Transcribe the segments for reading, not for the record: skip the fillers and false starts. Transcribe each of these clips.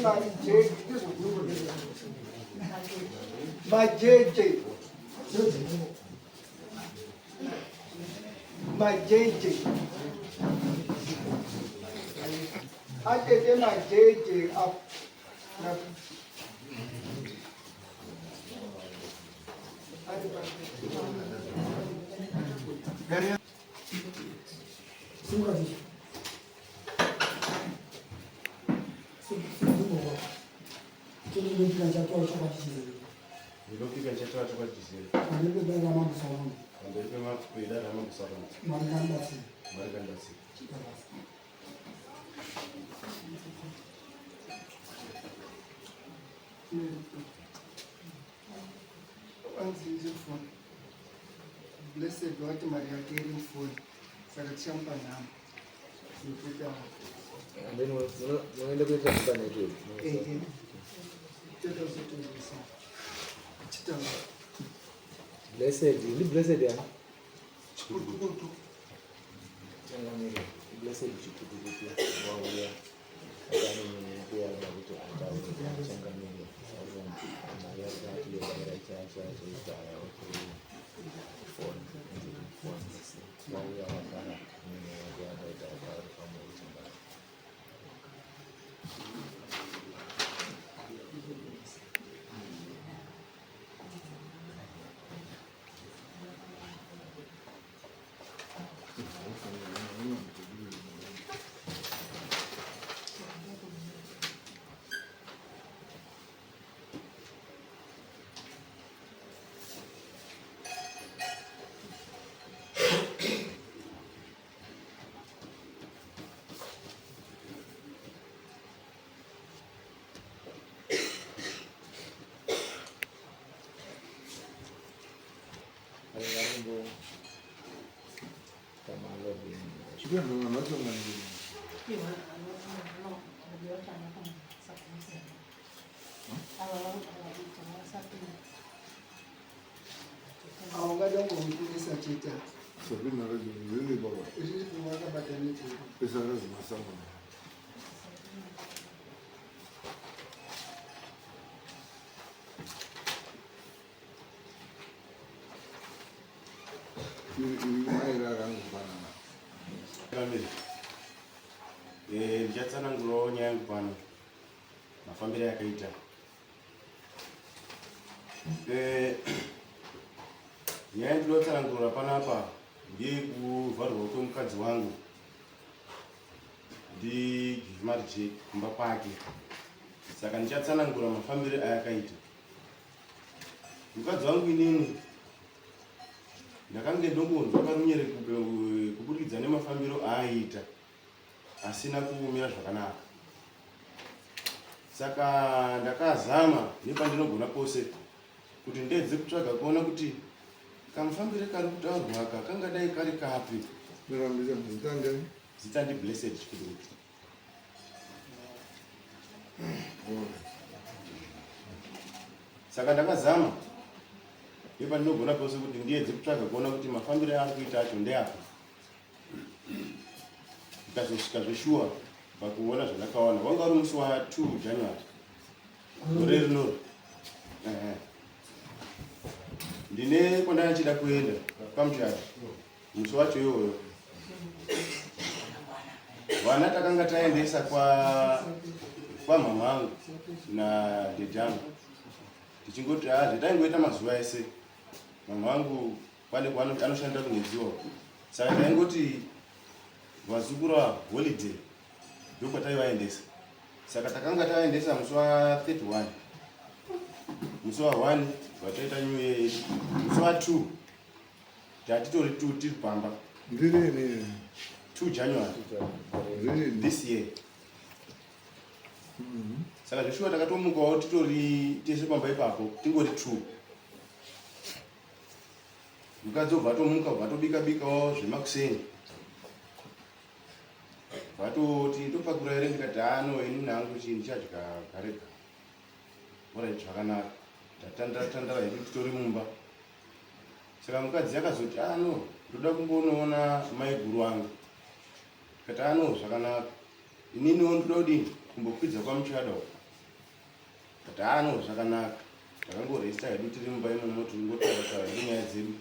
Majeje. Majeje. Majeje. Atete majeje up. Ndinopika ndichataura chokwadi chizere. Pamberi pedare ramambo Saroni. Pamberi pedare ramambo Saroni. Mwari ngandibatsire. Mwari ngandibatsire. Anzi foni. Blessed wati mari yake iri mufoni saka tichamupa nhamba yekuti And then munoenda kuita kupa network. Ehe. Totozotoisa. Chitaura. Blessed, ndi blessed yani? Chikutukutu. Changamire, blessed chikutukutu wauya. Akane nyaya yake yaada kuti ataure changamire. Mari yake atiyodaira chacha chaita phone phone wauya wagara nyaya yake yaada kuti ataure pamwe changamire. Arikumbo Haungada kungomupurisa chete. Sabina riri baba. Riri wakabata nechete. Isakazi masango. Iri maira akangofanana. Kamiri. Ndichatsanangurawo nyaya yangu pano. Mafambiro yakaita. Nyaya yandinotsanangura panapa ndeyekuvharwa kwemukadzi wangu ndiGivemari kumba kwake. Saka ndichatsanangura mafambiro ayakaita. Mukadzi wangu inini ndakange ndongonzwa karunyere kuburikidza nemafambiro aaita asina kumira zvakanaka. Saka ndakazama nepandinogona pose kuti ndedze kutsvaga kuona kuti kamufambire kari kutaurwa aka kangadai kari kapi. Mirambisa zita ndani? Zita ndi Blessed Chikuduku. Saka ndakazama nepandinogona pose kuti ndiedze kutsvaga kuona kuti mafambire aari kuita acho ndeapi. Ndikazosvika zveshuwa pakuona zvandakaona. Wanga uri musi wa 2 January gore rinori. Ehe. Ndine kwandanga ndichida kuenda pamuchato musi wacho iwoyo. Vana takanga taendesa kwa kwamama angu nadhedhi angu, tichingoti ah, zvataingoita mazuva ese. Mama vangu pane anoshandira kunhedziwa, saka taingoti vazukuru ava holiday ndokwataivaendesa. Saka takanga taendesa musi wa 31, musi wa 1 vataita new year yedu, musi wa 2 tatitori 2 tiri pamba. Ndirini? 2 January. Ndirini? This year. Saka zveshuwa takatomukawo titori tese pamba ipapo, tingori 2. Mukadzi obva atomuka, obva atobika bikawo zvemakuseni, vatoti ndopakura here, ndikati ano ini nangu chii ndichadya gare gare. Alright, zvakanaka. Tatandara tandara hedu titori mumba. Saka mukadzi akazoti ano ndoda kumbonoona maiguru wangu. Ndikati ano zvakanaka, ininiwo ndoda kudini kumbokwidza kwamuchada uko. Kati haa no zvakanaka. Takangoresta hedu tiri mumba imomo tiringotaura taura hedu nyaya dzedu.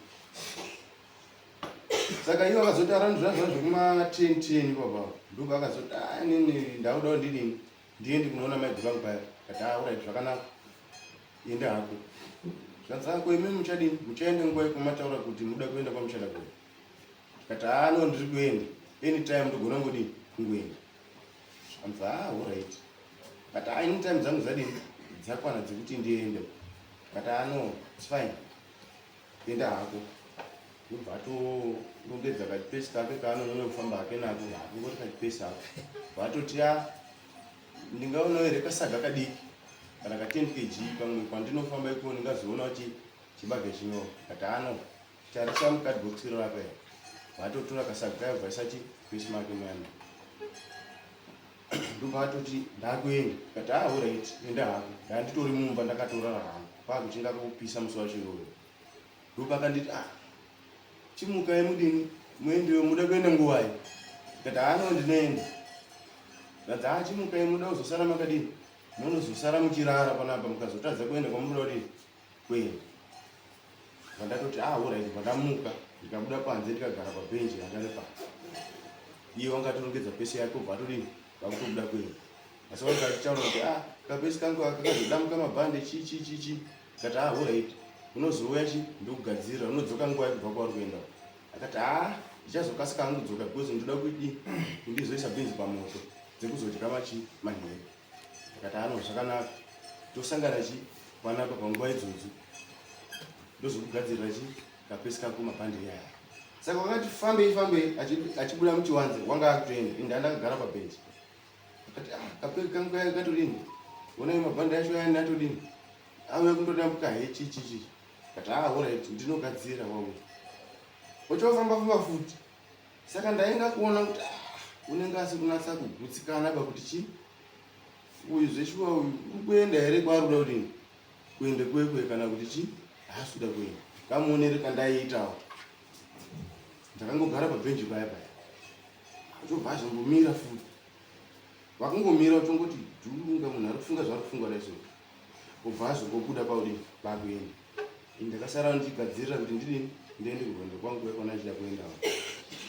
Saka iwo akazoti around zva zva zvekuma 10 10 ipapa. Ndobva akazoti ah inini ndakudawo ndidini ndiende kunoona maiguru vangu paya. Kati ah alright zvakanaka. Enda hako. Zvanzi hako imi muchadini muchaenda nguva yekumataura kuti muda kuenda kwamuchada kuenda. Kati haa no ndiri kuenda. Anytime ndogona kungodini kungoenda. Zvikanzi haa alright. But haa anytime dzangu dzadini dzakwana dzekuti ndiende. But haa no it's fine. Enda hako. Ndobva atorongedza kachipesi kake kaanonyanya kufamba hake nako hakungoti kachipesi hako. Vatoti haa ndingaonawo here kasaga kadiki kana ka 10 kg pamwe kwandinofamba ikoko ndingazoona kuti chibage chinyoro. But haa no Tarisa mucardbox iro rako iri. Vatotora kasaga kayo bvaisa chi pesi make muyana. Ndobva atoti ndakuenda. Kati ah alright, enda hako. Ndanditori mumba ndakatorara hangu. Kwakuchinga kupisa musi wacho iwoyo. Ndobva akanditi ah chimukai mudini muendewe muda kuenda nguvai. Ndikati ah no ndinoenda. Ndati ah chimukai muda kuzosara makadini? Munozosara muchirara panapa mukazotadza kuenda kwamunoda kudini? Kuenda. Vandatoti ah alright vandamuka ndikabuda panze ndikagara pabhenji ranga repanze. Iye wanga atorongedza pesi yake obva atodini vakutobuda kuenda. Asi wanga achitaura kuti ah kapesi kangu aka kazodamuka mabhande chi chi chi chi. Ndikati ah alright unozouya chi ndokugadzirira unodzoka nguva kubva kwauri kuenda. Akati ah ndichazokasika hangu kudzoka because ndoda kuidii kundizoisa bhinzi pamoto dzekuzodya machi manheru. Akati ano zvakanaka tosangana chi panapa panguva idzodzo ndozokugadzirira chi kapesi kako mabhandi aya. Saka wakati fambei fambei achibuda muchiwanze wanga akutoenda ini ndandakagara pabhenji. Akati ah kapesi kangu kaya katodini onai mabhandi acho ayani atodini auya kundodambuka he chi chi chi. Akati ah alright ndinogadzira wauya. Ochofamba famba futi. Saka ndainga kuona kuti ah, unenge asi kunatsa kugutsikana pakuti chi uyu zveshuwa uyu uri kuenda here kwaari kuda kudini kuende kwekwe kana kuti chi haasi kuda kuenda kamuonere kandaiitawo ndakangogara pabhenji paya paya achobva azombomira futi vakangomira uchongoti dhunga munhu ari kufunga zvaari kufunga dai so obva azongobuda paudini pakuenda ini ndakasara ndichigadzirira kuti ndidini ndiende kurwendo kwangu kwekwana ndichida kuendawo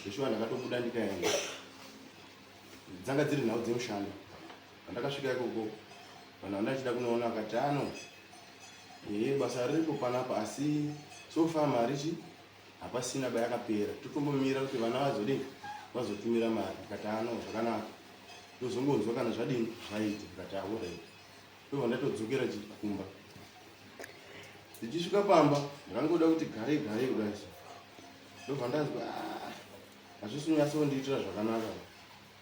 zveshuwa ndakatobuda ndikaenda dzanga dziri nhau dzemushando pandakasvika ikoko vanhu vanda ndichida kunoona vakati ano ee basa riripo panapa asi so far mari chi hapasina ba yakapera totombomira kuti vana vazodini vazotumira mari ndikati ano zvakanaka ndozongonzwa kana zvadini zvaita ndikati aorit ndobva ndatodzokera kumba ndichisvika pamba ndakangoda kuti garei garei kudai so ndobva ndanzwa ah, hazvisi kunyatsondiitira zvakanaka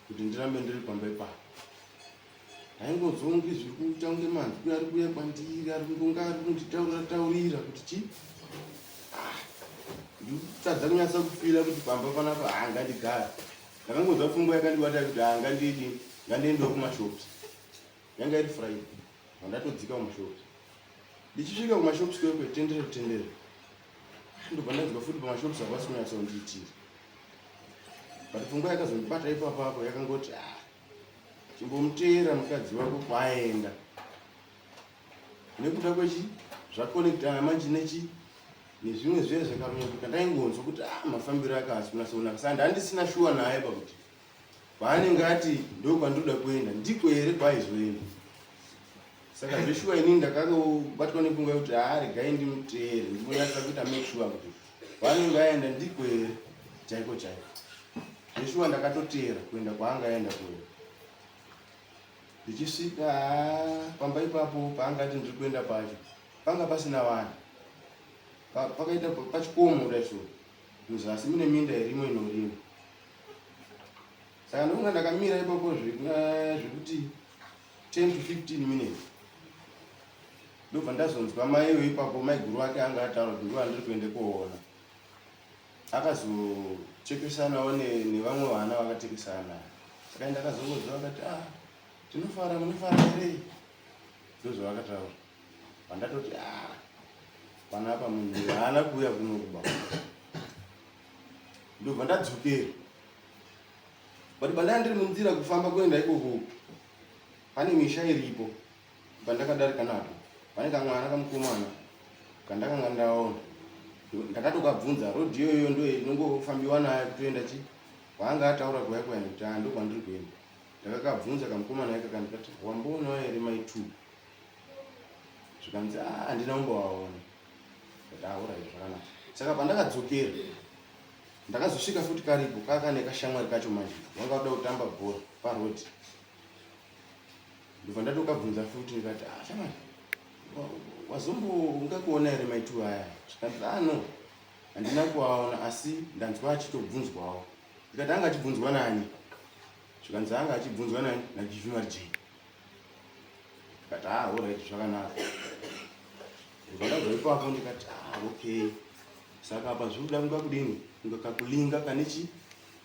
kuti ndirambe ndiri pamba ipapo ndaingonzwa kunge zviri kuita kunge manzwi ari kuuya kwandiri ari kungonga ari kunditaurira taurira kuti chi ah, ndikutadza kunyatsa kufila kuti pamba panapa ah, ngandigare ndakangonzwa pfungwa yakandibata kuti ah, ngandidi ngandiendewo kumashops yanga iri friday vandatodzika kumashops ndichisvika kumashops kwekwe tendere tendere ndobva ndanzwa futi pamashops havasi kunyatsa kundiitira but pfungwa yakazondibata ipapo apo yakangoti ah chimbomuteera mukadzi wako kwaenda nekuda kwechi zvakonektana manje nechi nezvimwe zviya zvakaronyokuta ndaingonzwa kuti ah mafambiro ake haasi kunatsa kunaka saka ndandisina shuwa naye pakuti kwaanenge ati ndokwandinoda kuenda ndiko here kwaaizoenda saka zveshuwa inini ndakangobatwa nepfungwa yekuti haa regai ndimuteere ndinonyatsa kuita make sure kuti kwaanenge aenda ndiko here chaiko chaiko zveshuwa ndakatoteera kuenda kwaanga aenda kuenda ndichisvika pamba ipapo paanga ati ndiri kuenda pacho panga pasina vanhu pakaita pachikomo kudai so muzasi mune minda irimo inorimwa saka ndokunga ndakamira ipapo zvekuti 10 to 15 minutes ndobva ndazonzwa maiwe ipapo maiguru wake anga ataura kuti ndiwo andiri kuende koona akazochekesanawo nevamwe vana vakatekesana naye saka ndakazongonzwa vakati ah tinofara munofara here ndozvavakataura vandatoti ah panapa munhu haana kuuya kuno kuba ndobva ndadzokera but pandanga ndiri munzira kufamba kuenda ikoko pane misha iripo. Pandakadarika napo pane kamwana kamukomana kandakanga ndaona, ndakatokabvunza road iyoyo ndo inongofambiwa nayo kutoenda chi kwaanga ataura kuya kuya nekuti haa ndokwandiri kuenda. Ndakakabvunza kamukomana ika kandikati wamboonawo here mai two? Zvikanzi ah handina kumbovaona. Ndikati ah alright zvakanaka. Saka pandakadzokera ndakazosvika futi karipo kakane kashamwari kacho manje wanga uda kutamba bhora paroad. Ndobva ndatokabvunza futi ndikati ah shamwari wazombo ungakuona here mai two aya? Zvikanzi ah no handina kuvaona asi ndanzwa achitobvunzwawo. Ndikati anga achibvunzwa nani? Zvikanzi anga achibvunzwa nani? NaGivimari J. Ndikati ah alright zvakanaka. Ndobva ndabva ipapo ndikati ah okay. Saka apa zviri kuda kunga kudini? Kunga kakulinga kane chi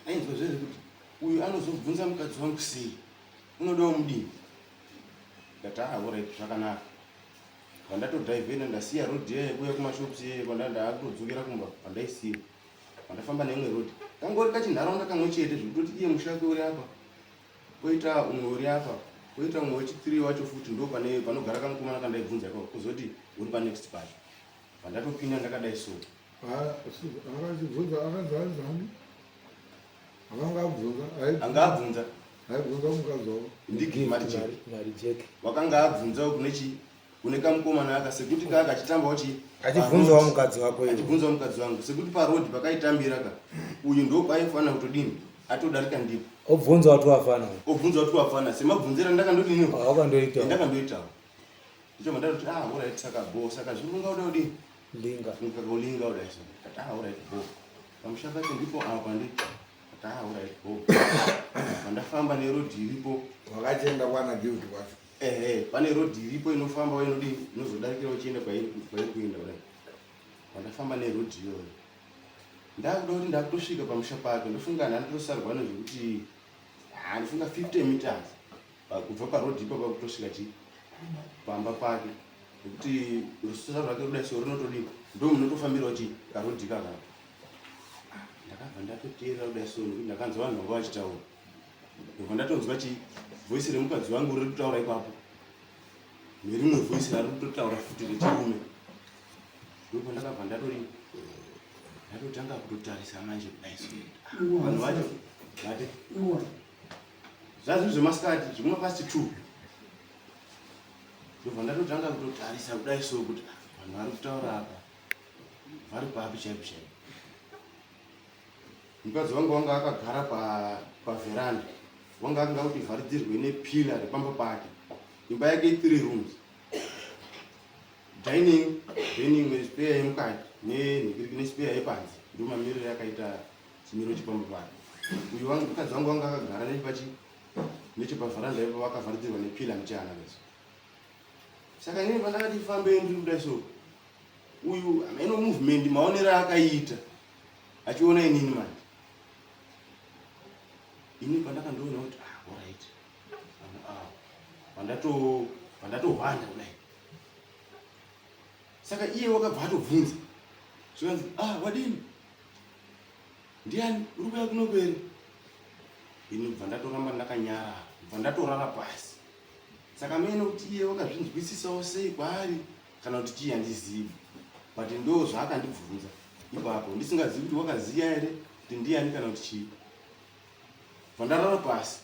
ainzwa zvezve kuti uyu anozobvunza mukadzi wangu sei? Unodawo mudini? Ndikati ah alright zvakanaka. Pandatodhaivhena ndasiya road iya yekuuya kumashops iye kwanda ndakutodzokera kumba pandaisiya. Pandafamba neimwe road. Kangori kachinharaunda kamwe chete zvekutoti iye musha wake uri apa. Koita umwe uri apa. Koita umwe wechithree wacho futi ndo pane panogara kamukomana kandaibvunza ikako kuzoti uri panext pacho. Pandatopinda ndakadai so. Akachibvunza akanzi anzani? Akanga abvunza. Anga abvunza. Aibvunza mukadzi wako. Ndigimari Jack. Wakanga abvunza kune chi kune kamukomana aka sekuti kaa kachitambawo chi achibvunzawo mukadzi wako iwe. Achibvunzawo mukadzi wangu sekuti paroad pakaitambira ka uyu ndo paaifanira kutodini atodarika ndipo. Obvunza wati wafana. Obvunza wati wafana semabvunzira ndakandodini. Wakandoitawo. Ndakandoitawo. Ndichobva ndatoti ah alright saka bo saka zviri kunga uda kudini? Linga. Kunga uda so. Ndikati ah alright bo. Pamusha pacho ndipo apa ndi. Ndikati ah alright bo. Pandafamba neroad iripo. Wakachienda kwana guilt kwacho. Ehe, pane road iripo inofamba inodini inozodarikira uchienda kwairi kwairi kuenda kudai. Pandafamba neroad iyoyo. Ndakuda kuti ndakutosvika pamusha pake ndofunga ndandatosarwa nezvekuti ah ndofunga 50 meters kubva paroad ipapa kutosvika chi pamba pake nekuti rusesa rwake rudai so runotodii ndo munotofambirawo chi karoad ikaka. Ndakabva ndatoteerera kudai so nekuti ndakanzwa vanhu vanga vachitaura. Ndobva ndatonzwa chi voice remukadzi wangu riri kutaura ipapo nerimwe voice rari kutotaura futi rechirume. Ndipo ndakabva ndatori ndatotanga kutotarisa manje kudai so vanhu vacho vati zvazviri zvemasikati zvekuma past 2 ndobva ndatotanga kutotarisa kudai so kuti vanhu vari kutaura apa vari papi chaipo chaipo. Mukadzi wangu wanga akagara paveranda wanga akanga kuti vharidzirwe nepila repamba pake. Imba yake i3 rooms, dining, then imwe spare yemukati nenhikiriki nespare yepanze. Ndo mamiriro yakaita chimiro chepamba pake. Uyu wangu mukadzi wangu wanga akagara nechepachi nechepavharanda ipo vakavharidzirwa nepila muchana kaso. Saka inini pandakati fambei ndiri kudai so uyu hameno movement maonero aakaita achiona inini manje ini pandakandoona kuti ah alright vanhu ava pandato pandatohwanda kudai saka iye wakabva atobvunza zvikanzi ah wadini ndiani uri kuya kuno kwere ini bva ndatoramba ndakanyarara bva ndatorara pasi saka mene kuti iye wakazvinzwisisawo sei kwaari kana kuti chii handizivi but ndo zvaakandibvunza ipapo ndisingazivi kuti wakaziya here kuti ndiyani kana kuti chii bva ndarara pasi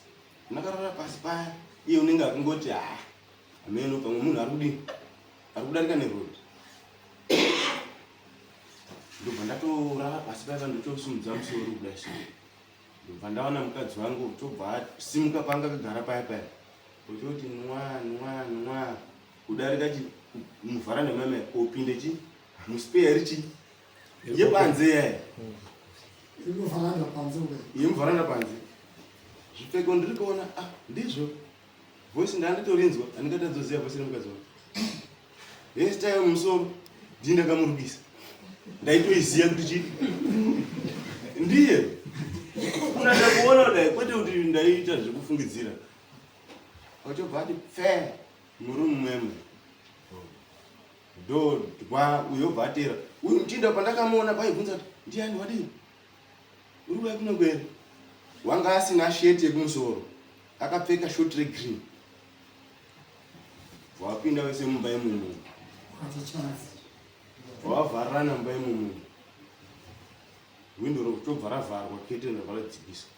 ndakarara pasi paya iye unenge akungoti ha hameno pamwe munhu ari kudini ari kudarika neroad ndobva ndatorara pasi paya ndotosimudza musoro kudai so ndobva ndaona mukadzi wangu tobva asimuka paanga akagara paya paya ochoti nwa nwa nwa kudarika chi muvhara nemame kopinde chi muspeya richi yepanze yaya Yemuvharanda panze uko. Yemuvharanda panze. Zvipfeko ndiri kuona ah ndizvo. Voice ndanditorinzwa andingatadzoziva voice remukadzi wangu. Hairstyle mumusoro ndini ndakamurukisa. Ndaitoiziva kuti chi ndiye. Kuna ndakuona kudai kwete kuti ndaiita zvekufungidzira. Wachobva ati pfee muroom mwemwe. Dodwa uyo obva atera. Uyu muchinda pandakamuona paibvunza kuti ndiani wadii? Uri kuya kuno kwere? Wanga asina shirt yekumusoro. Akapfeka short regreen. Wapinda wese mumba imomo. Wavharirana mumba imomo. Windo rokutobva ravharwa, curtain rabva radzikiswa.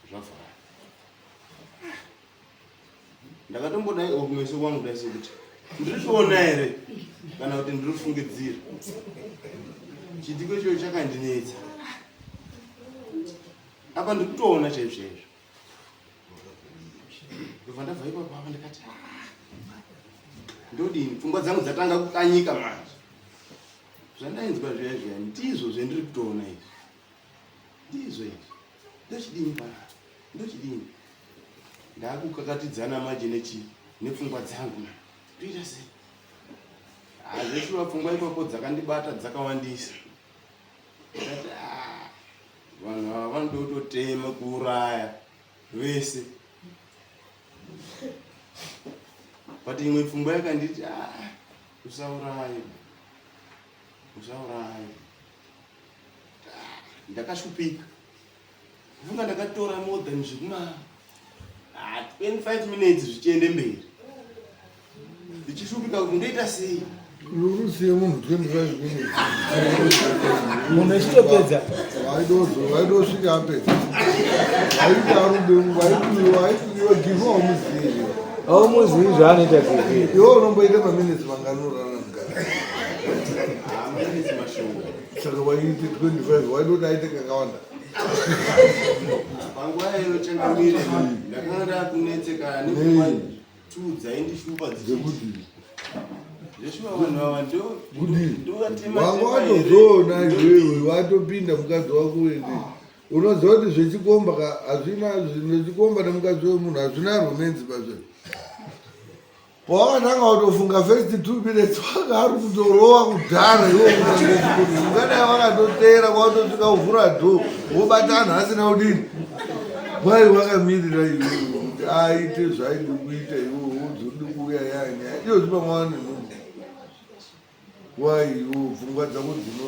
Zvavharana. Ndakatombodai or kumeso kwangu dai sekuti ndiri kuona here kana kuti ndiri kufungidzira. Chiitiko ichocho chakandinetsa. Apa ndiri kutoona chaizvo chaizvo. Ndobva ndabva ipapo apa ndikati ah, ndodini? Pfungwa dzangu dzatanga kukanyika manje. Zvandainzwa zviya zviya ndizvo zvendiri kutoona izvi. Ndizvo izvi. Ndochidini panapa? Ndochidini? Ndakukakatidzana manje nechi nepfungwa dzangu manje. Ndoita sei? Ah, zveshuwa pfungwa ipapo dzakandibata dzakawandisa. Ndati ah, vanhu ava vanoda kutotema kuuraya vese. But imwe pfungwa yakanditi ah, usauraye. Usauraye. Ah, ndakashupika. Kufunga ndakatora more than zvekuma 25 minutes zvichiende mberi. Ndichishupika kuti ndoita sei? Urusiye munhu 25 minutes. Munhu echitopedza. Waidosvika apedza. Waiti arume waiti waiti givo haumuzivi. Haumuzivi zvaanoita givi. Iwe unomboita maminutes mangani urara mukadzi? Ah, minutes mashoma. Saka waite 25 waidoti aite kakawanda. Panguva iyoyo changamire ndakanga ndakunetsekana nepfungwa two dzaindishupa dzichiti zveshuwa vanhu ava ndovatema Wanga watozoona iwewe watopinda mukadzi wako ende unoziva kuti zvechikomba ka hazvina zvechikomba nemukadzi wemunhu hazvina romance pazvo. Pawakatanga kutofunga first 2 minutes wanga ari kutorova kudhara iwe ungadai wakatoteera kwatosvika kuvhura dhoo wobata anhu asina kudini wai wakamirira iwe kuti aite zvaidi kuita iwe wodzodi kuuya yanyaya iyo zvipamwa nenhumbu wai iwe pfungwa dzako dzino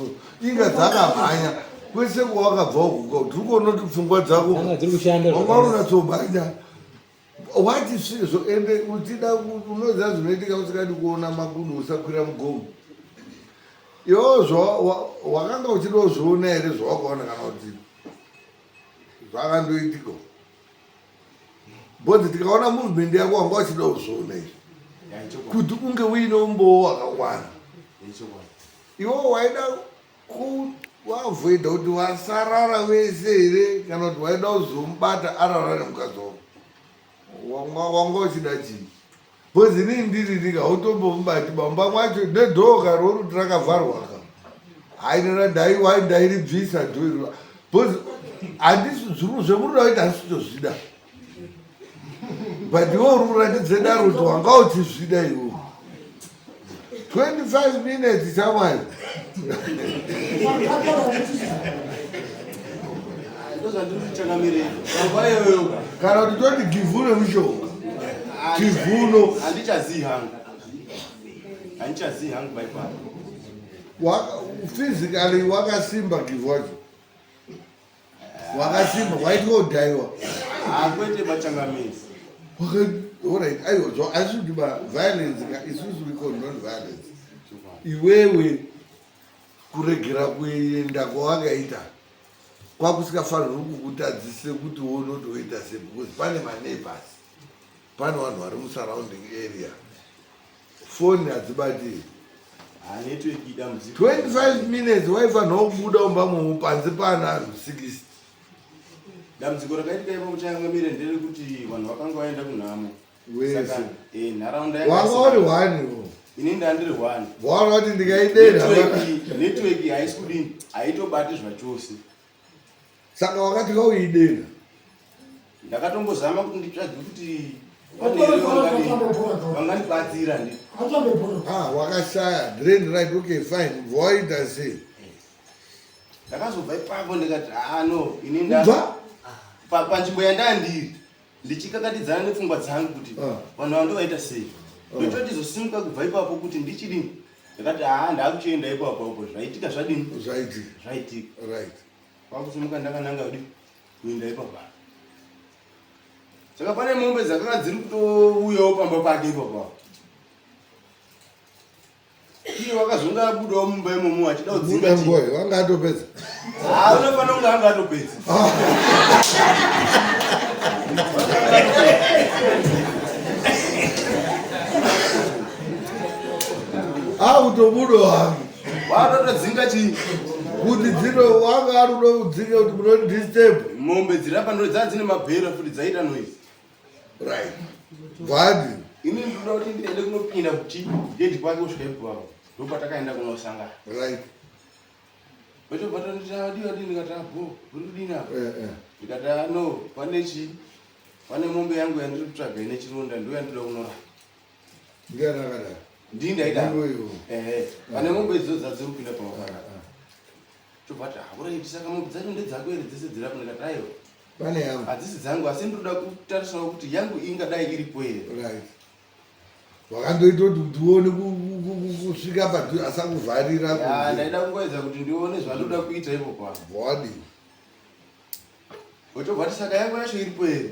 inga dzakamhanya kwese kwawakabva uku tiri kuona kuti pfungwa dzako wanga unatsomhanya Wati svizvo ende uchida unoziva zvinoitika usingadi kuona makudo usakwira mugomo. Iwewo zva wakanga uchida kuzviona here zvawakaona kana kuti zvakandoitika. Because tikaona movement yako wanga uchida kuzviona izvi. Kuti unge uine umbowo wakakwana. Iwewo waida Kuavoida kuti vasarara vese here kana kuti waida kuzomubata arara nemukadzi wako? Wanga uchida chii? Because inini ndiri ndika hautombomubati bamba mwacho nedhoo karori kuti rakavharwa ka. Hainera ndaiwa ndairibvisa dhoo iro. Because handisi zviri zvemuri kuda kuita handisi kutozvida. But iwe uri kuratidze daro kuti wanga uchizvida iwe. 25 minutes chamwari. Kana kuti toti givhune mushonga. Chivuno. Handichazii hangu. Handichazii hangu baipapo. Physically wakasimba givhu wacho. Wakasimba waitwa kudhaiwa. Kwete machangamisi. Alright, aiwa zvo asi kuti ba violence ka isusu we condone violence. Iwewe kuregera kuenda kwawakaita kwakusikafanirwi kukutadzise kuti uone kuti woita sei because pane maneighbors pane vanhu vari musurrounding area foni hadzibati 25 minutes waifanirwa kubuda umba mumu panze pana anhu 60 dambudziko rakaitika ipapo changamire nderekuti vanhu vakanga vaenda kunhamo wese eh, nharaunda wanga uri one ini ndandiri one waona kuti ndikaidera network haisi kudini haitobati zvachose Saka wakati wauidena? Ndakatombozama kuti nditsvage kuti vangandibatsira ndi. Ah, wakashaya drain right okay fine. Waita sei? Ndakazobva ipapo ndikati ah no ini nda panzvimbo yandandiri ndichikakatidzana nepfungwa dzangu kuti ah. vanhu ava ndovaita sei. Ah. Ndototi zosimuka kubva ipapo kuti ndichidini ndakati haa ndakuchienda ipapo apo zvaitika zvadini zvaitika zvaitika right Kwakusimuka ndakananga kudi kuenda ipapa. Saka pane mombe dzakanga dziri kutouyawo pamba pake ipapa. wakazonga abudawo mumba imomo achida kudzinga Buda ngoyi wanga atopedza. Ah, unofanira kunge anga atopedza. Akutobuda wangu. Watotodzinga chii? Kuti dzino wanga ari kuda kudzinga kuti munondisturb. Mombe dziri apa ndo dzaa dzine mabhera futi dzaita noise. Right. Bvadi. Ini ndinoda kuti ndiende kunopinda kuti gedhi kwake kusvika ipapo. Ndopatakaenda kunosangana. Right. Vachobva tanditi adi adi ndikati abho uri kudini apa? Eh eh. Ndikati ah no pane chi pane mombe yangu yandiri kutsvaga ine chironda ndiyo yandinoda kunorapa. Ndiani akadaro? Ndini ndaida. Ndiwe iwe. Ehe. Pane mombe idzodzo dzadziri kupinda pamafana. Chobva ati ah uraiti saka mombe dzacho ndedzako here dzese dziri apo ndikati aiwa. Pane yangu. Hadzisi dzangu asi ndinoda kutarisawo kuti yangu ingadai iripo here. Right. Wakandoita kuti ndione kusvika padhuze asakuvharira. Ya ndaida kungoedza kuti ndione zvandoda kuita ipo pano. Body. Ochobva ati saka yako yacho iripo here?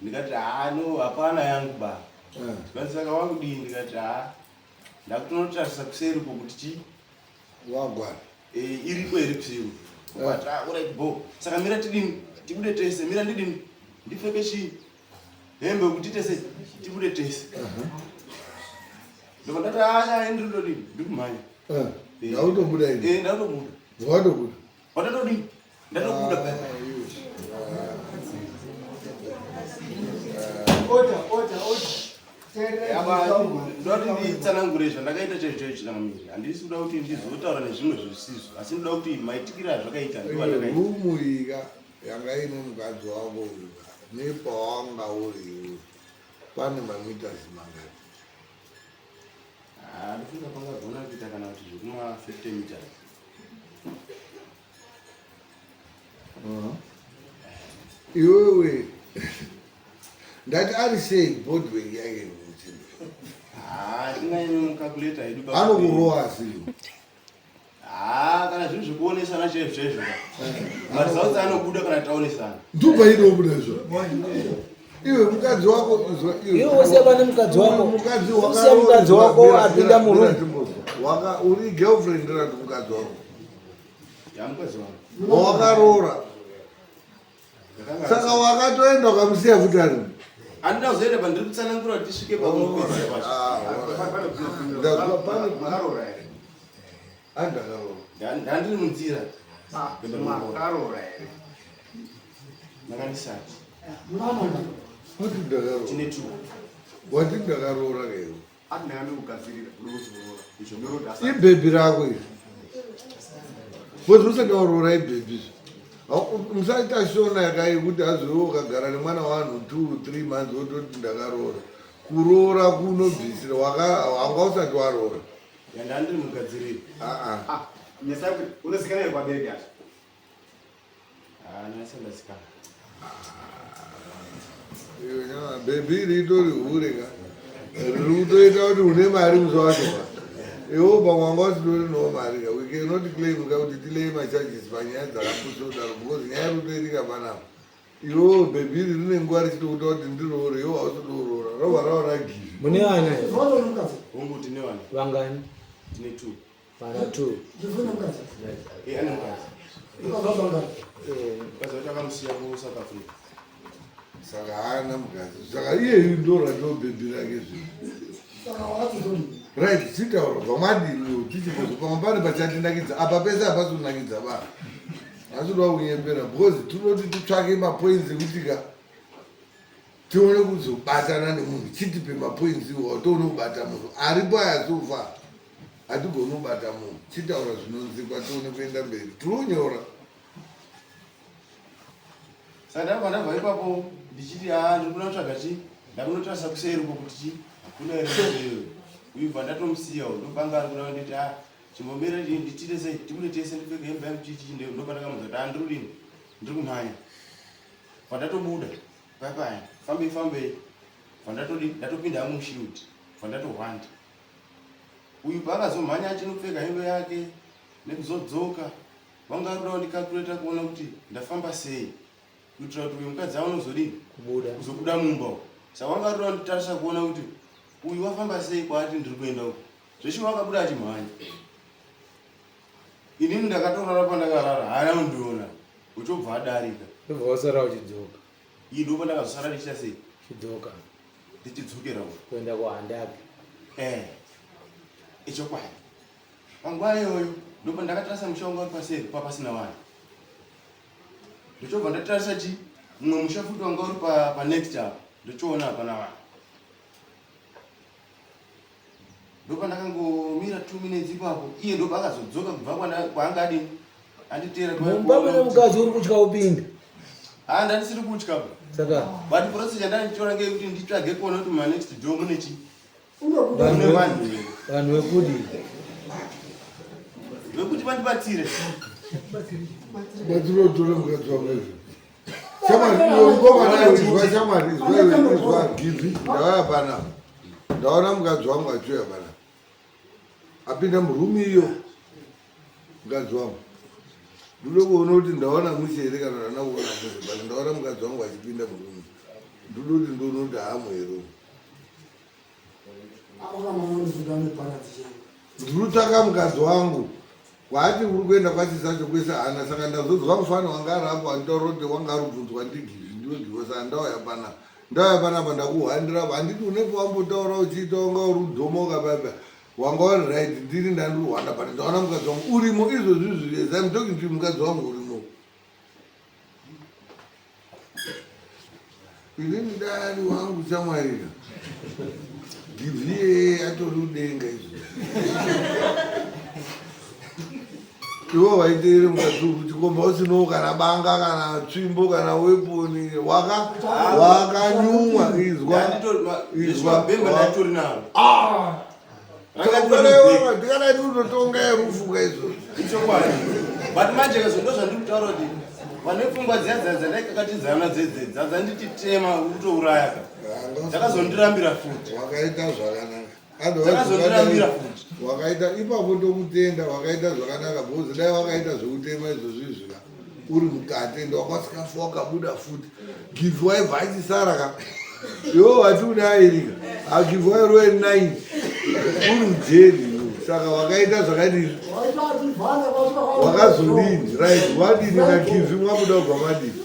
Ndikati haa no hapana yangu ba. Eh. Ndikati saka wakudii? Ndikati haa ndakutonotarisa kuseri uko kuti chii Wagwana. Eh, iripo here kuseri uko. But ah alright bo. Saka mira tidini? Tibude tese. Mira ndidini? Ndipfeke chii? Hembe kuti tese tibude tese. Ndobva ndati haa ndiri kudodini? Ndiri kumhanya. Eh. Ndautobuda ini. Eh ndatobuda. Watobuda. Watatodini? Ndatobuda paya. Order, order, order. Teerera Apa ndoti nditsanangure zvandakaita chaizvo chaizvo chinamamiri. Handisi kuda kuti ndizotaura nezvimwe zvisizvo, asi ndoda kuti maitikiro azvakaita ndiwo andakaita. Rumu ika yanga ine mukadzi wako uyu nepawanga uri iwe pane mamitasi mangani? Ah, ndofunga pangagona kuita kana kuti zvekuma 50 meters. Iwewe ndati ari sei body yake kuti Ah, tinganyanye mucalculator hedu pa- anokurowa asiyo. Ah, kana zviri zvekuonesana chaizvo chaizvo. Maresults anobuda kana taonesana. Ndubva inobuda izvo. Iwe mukadzi wako izwa iwe. Iwe usiya pane mukadzi wako. Mukadzi Usiya mukadzi wako apinda muroom. Waka uri girlfriend rati mukadzi wako. Ya mukadzi wangu. Wakaroora. Ndakanga Saka wakatoenda ukamusiya futi ari. Handina kuzoenda pandiri kutsanangura kuti tisvike pakunopedzera pacho. Ah, Ndazwa pane Makaroora here? andakaroora. Ndandiri munzira. Kuenda kunoroora. Makaroora here? Ndakandisati. Wati ndakaroora. Tine two. Wati ndakaroora keyo. Ati ndakandokugadzirira ndokuzoroora. Izvo ndoroti asi Ibhebhi rako iri. Because usati waroora ibhebhi. Musaita shona yakai kuti azoiwe ukagara nemwana wavanhu 2 3 months wototi ndakaroora. Kuroora kunobvisira wanga usati waroora. Yandandiri mugadziriro. Ah ah. Ah, nyasa yako unozikanwa here kwabereki acho? Ah, ndasandazikana. Iwe nyama, bhebhi iri itori hure ka. Riri kutoita kuti une mari musi wacho ka. Iwe pamwe wanga usitorinawo mari ka. We cannot claim ka kuti tilei macharges panyaya dzakapusa kudaro because nyaya iri kutoitika panapa. Iwewo bhebhi iri rine nguva richitokuta kuti ndiroore iwe hausi kuroora. Robva raona giri. Mune vana here? Hongu tine vana. Vangani? Tine two. Vana 2. Eh, ane mukadzi. Mukadzi wacho akamusiya kuSouth Africa. Saka haana mukadzi. Saka iyeyu ndo ratoo bhebhi rake zvino. Right, chitaura bva madini tichimbozo pamwe pane pachatinakidza apa pese hapasi kunakidza ba. Asi toda kunyepera because tinoti titsvake mapoints ekuti ka tione kuzobatana nemunhu chitipe mapoints iwawo tione kubata munhu aripo aya so far hatigoni kubata munhu chitaura zvinonzikwa tione kuenda mberi tinonyora Saka ndabva ndabva ipapo ndichiti haa ndiri kuda kutsvaga chi ndakunotarisa kuseri uko kuti chi hakuna here iyoyo. Uyu bva ndatomusiya uyu ndopanga ari kuda kunditi haa chimbomira nditite sei tibude tese ndipfeke hembe yangu chii chii ndopandakamuudza kuti haa ndiri kudini ndiri kumhanya. Bva ndatobuda paya paya fambei fambei bva ndatodi ndatopinda hangu mushield bva ndatohwanda. Uyu paakazomhanya achinopfeka hembe yake nekuzodzoka vanga vari kuda kundicalculata kuona kuti ndafamba sei kuitira kuti uyu mukadzi aone kuzodini Kubuda. kuzobuda mumba umu. Saka vanga vari kuda kunditarisa kuona kuti uyu wafamba sei kwaati ndiri kuenda uku. Zveshuwa akabuda achimhanya. Inini ndakatorara pandakarara, haana kundiona. Uchobva adarika. Ndobva wasara uchidzoka. Iyi ndipo ndakazosara ndichiita sei? Chidzoka. Ndichidzokera uko. Kuenda kuhandaki. Eh. Ichokwadi. Panguva iyoyo ndipo ndakatarisa musha wanga uri paseri papasina vanhu. Ndochobva ndatarisa chi mumwe musha futi wanga uri pa, pa next apa ndochoona hapana vanhu. Ndopandakangomira 2 minutes ipapo iye ndopaakazodzoka kubva kwaanga adini anditeera mumba mune mukadzi uri kutya upinda. Ah, ndandisiri kutya saka but process yandanditora ngeyekuti nditsvage kuona kuti manext door mune chii. Mune vanhu vanhu vekudi vekuti vandibatsire batsire utore mukadzi wako izvo shamwari iwe mukomana iwe izwa shamwari izwa iwe izwa givi ndauya panapa ndaona mukadzi wangu achiuya panapa apinda murumi iyo mukadzi wangu ndoda kuona kuti ndaona mushe here kana ndana kuona mushe but ndaona mukadzi wangu achipinda murumi ndoda kuti ndione kuti haamo here Ndinotsvaka mukadzi wangu kwaati uri kuenda kwachisacho kwese haana saka ndazonzwa mufana wanga ari apo anditaura kuti wanga ari kubvunzwa ndigivi ndiwe givo saka ndauya panapa ndauya panapa ndakuhwandira handiti unepo wambotaura uchiita wanga uri udhomoka paipa wanga uri right ndini ndandiri but ndaona mukadzi wangu urimo izvozvi izvi as I'm talking to you mukadzi wangu urimo Inini dani wangu chamwarira. Givie atori udenga izvo. Iwo waiteere mukadzi uku chikomba usinawo kana banga kana tsvimbo kana weponi waka wakanyumwa izwa izwa bhemba ndatori naro. Ah! Ndikadai unotonga yerufu ka izvozvo. Ichokwadi. But manje ka ndo zvandiri kutaura kuti vane pfungwa dziya dziya dzandaikakatidzana dzedze dzadzanditi tema kutouraya ka. Dzakazondirambira futi. Wakaita zvakanaka. Dzakazondirambira futi. Wakaita ipapo ndokutenda wakaita zvakanaka because dai wakaita zvekutema izvozvo izvi ka uri mukati ende wakasikafa wakabuda futi give waibva achisara ka iwe wati une airika agive wairowe 9 uri mujeri saka wakaita zvakadini wakazodini right wadini nagivi mwabuda kubva madini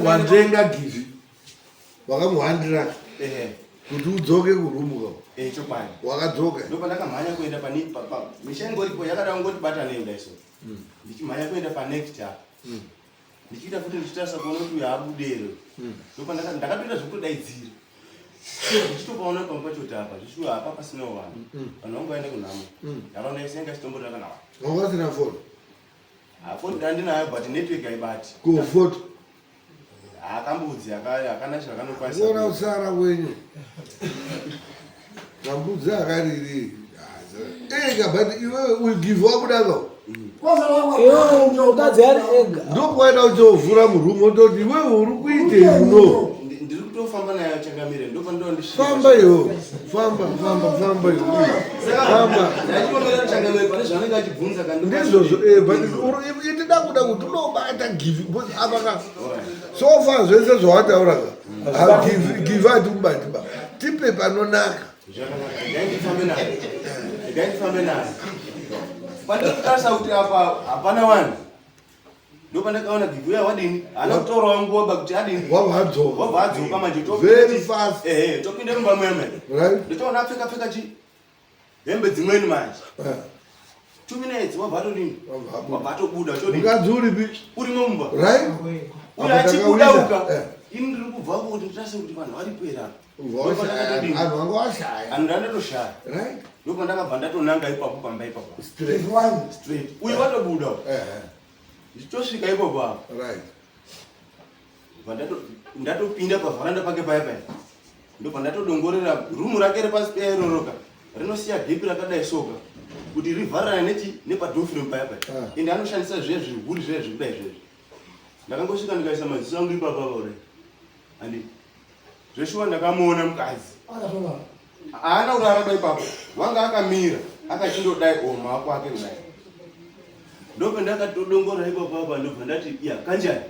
wandenga givi wakamuhandira kuti udzoke kurumuka eh, chokwadi wakadzoka ndopandakamhanya kuenda pane misha ingoripo yakada kungoti batanei kudai so mm. ndichimhanya kuenda panext apa mm. ndichiita futi ndichitarisa kuona kuti uyo abude here mm. ndakatoita zvekutodaidzira ndichitopaona pamwe pacho kuti apa zvishuwa apa pasinawo vanhu vanhu vangu vaenda kunhamo nharaunda yese yanga isitomborina kana vanhu wanga vasina foni foni ndandinayo but network haibati ko foto Akambudzi akana chakanokwanisa. Kuona usara kwenyu. Kambudzi akariri. Ega but iwe we give up dako. Iwe mukadzi ari ega. Ndokwaida uchovhura muroom wototi iwe uri kuitei kuno. Ndiri kutofamba nayo changamire ndofanira ndisvika. Famba iwe. Famba famba famba iwe. Famba. Ndachipomera changamire pane zvaanenge achibvunza kandi. Ndizvozvo eh but itida kuda kuti unobata give because apa ka so far zvese zvawataura ka give give ati kubati ba tipe panonaka zvakanaka regai ndifambe naye regai ndifambe naye pandinotarisa kuti apa hapana vanhu ndopandakaona give uya wadini haana kutorawo nguva ba kuti adini wabva adzoka wabva adzoka manje very fast ehe topinda mumba muya mene right ndotoona apfeka pfeka chi hembe dzimweni manje eh. 2 minutes wabva atodini wabva atobuda chodini mukadzi uripi urimo mumba right uyo achibuda uka eh. ini ndiri kubva kuti nditarise kuti vanhu varipo here apa vanhu vanga washaya anhu ndandatoshaya right ndopandakabva ndatonanga ipapo pamba ipapo straight straight uyu watobuda eh, ndichitosvika ipapo apa right ndatopinda pavharanda pake paya paya ndobva ndatodongorera rumu rake repasi paya iroroka rinosiya gepi rakadai soka kuti rivharane nechi nepadofrem paya paya ah. ende anoshandisa zviya zvihuri zviya zvekudai zvezvi ndakangosvika ndikaisa maziso angu ipapa kudai andi zveshuwa ndakamuona mukadzi haana kurara ba ipapo wanga akamira akachindodai o maoko ake kudai ndobva ndakatodongora ipapo apa ndobva ndati ya kanjani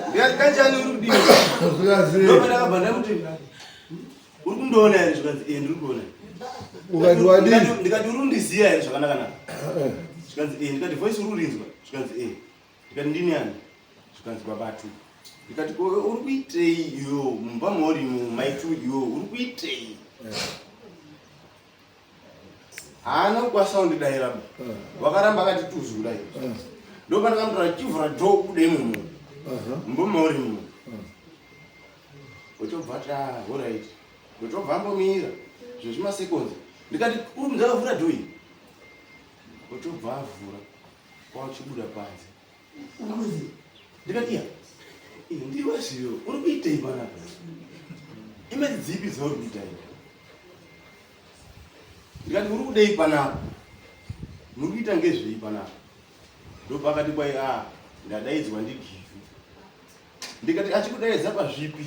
Ndikati kanjani uri kudini? Zvikanzi Ndopandakabva ndamuti uri kundiona here zvikanzi ee ndiri kuona. Ukati wadii? Ndikati uri kundiziva here zvakanaka naka? Zvikanzi ee. Ndikati voice uri kurinzwa? Zvikanzi ee. Ndikati ndini ani? Zvikanzi babatu. Ndikati ko uri kuitei iyo mumba mauri maitu iyo uri kuitei? Haana kukwanisa kundidaira ba. Wakaramba akati tuzu kudai. Ndopandakamutora chivhura door kubuda imomo. Mumba mauri imomo. Uchobva ta alright. Uchobva ambomira zvezvimasekonzi. Ndikati uri kunzi akavhura door iyi. Uchobva avhura kwachibuda panze. Ndikati iya. Iyi ndiwe zviyo uri kuitei panapa? Imedzi dzipi dzauri kuita iyi? Ndikati uri kudei panapa? Muri kuita ngezvei panapa? Ndopakati kwai a ndadaidzwa ndiGivhi. Ndikati achikudaidza pazvipi?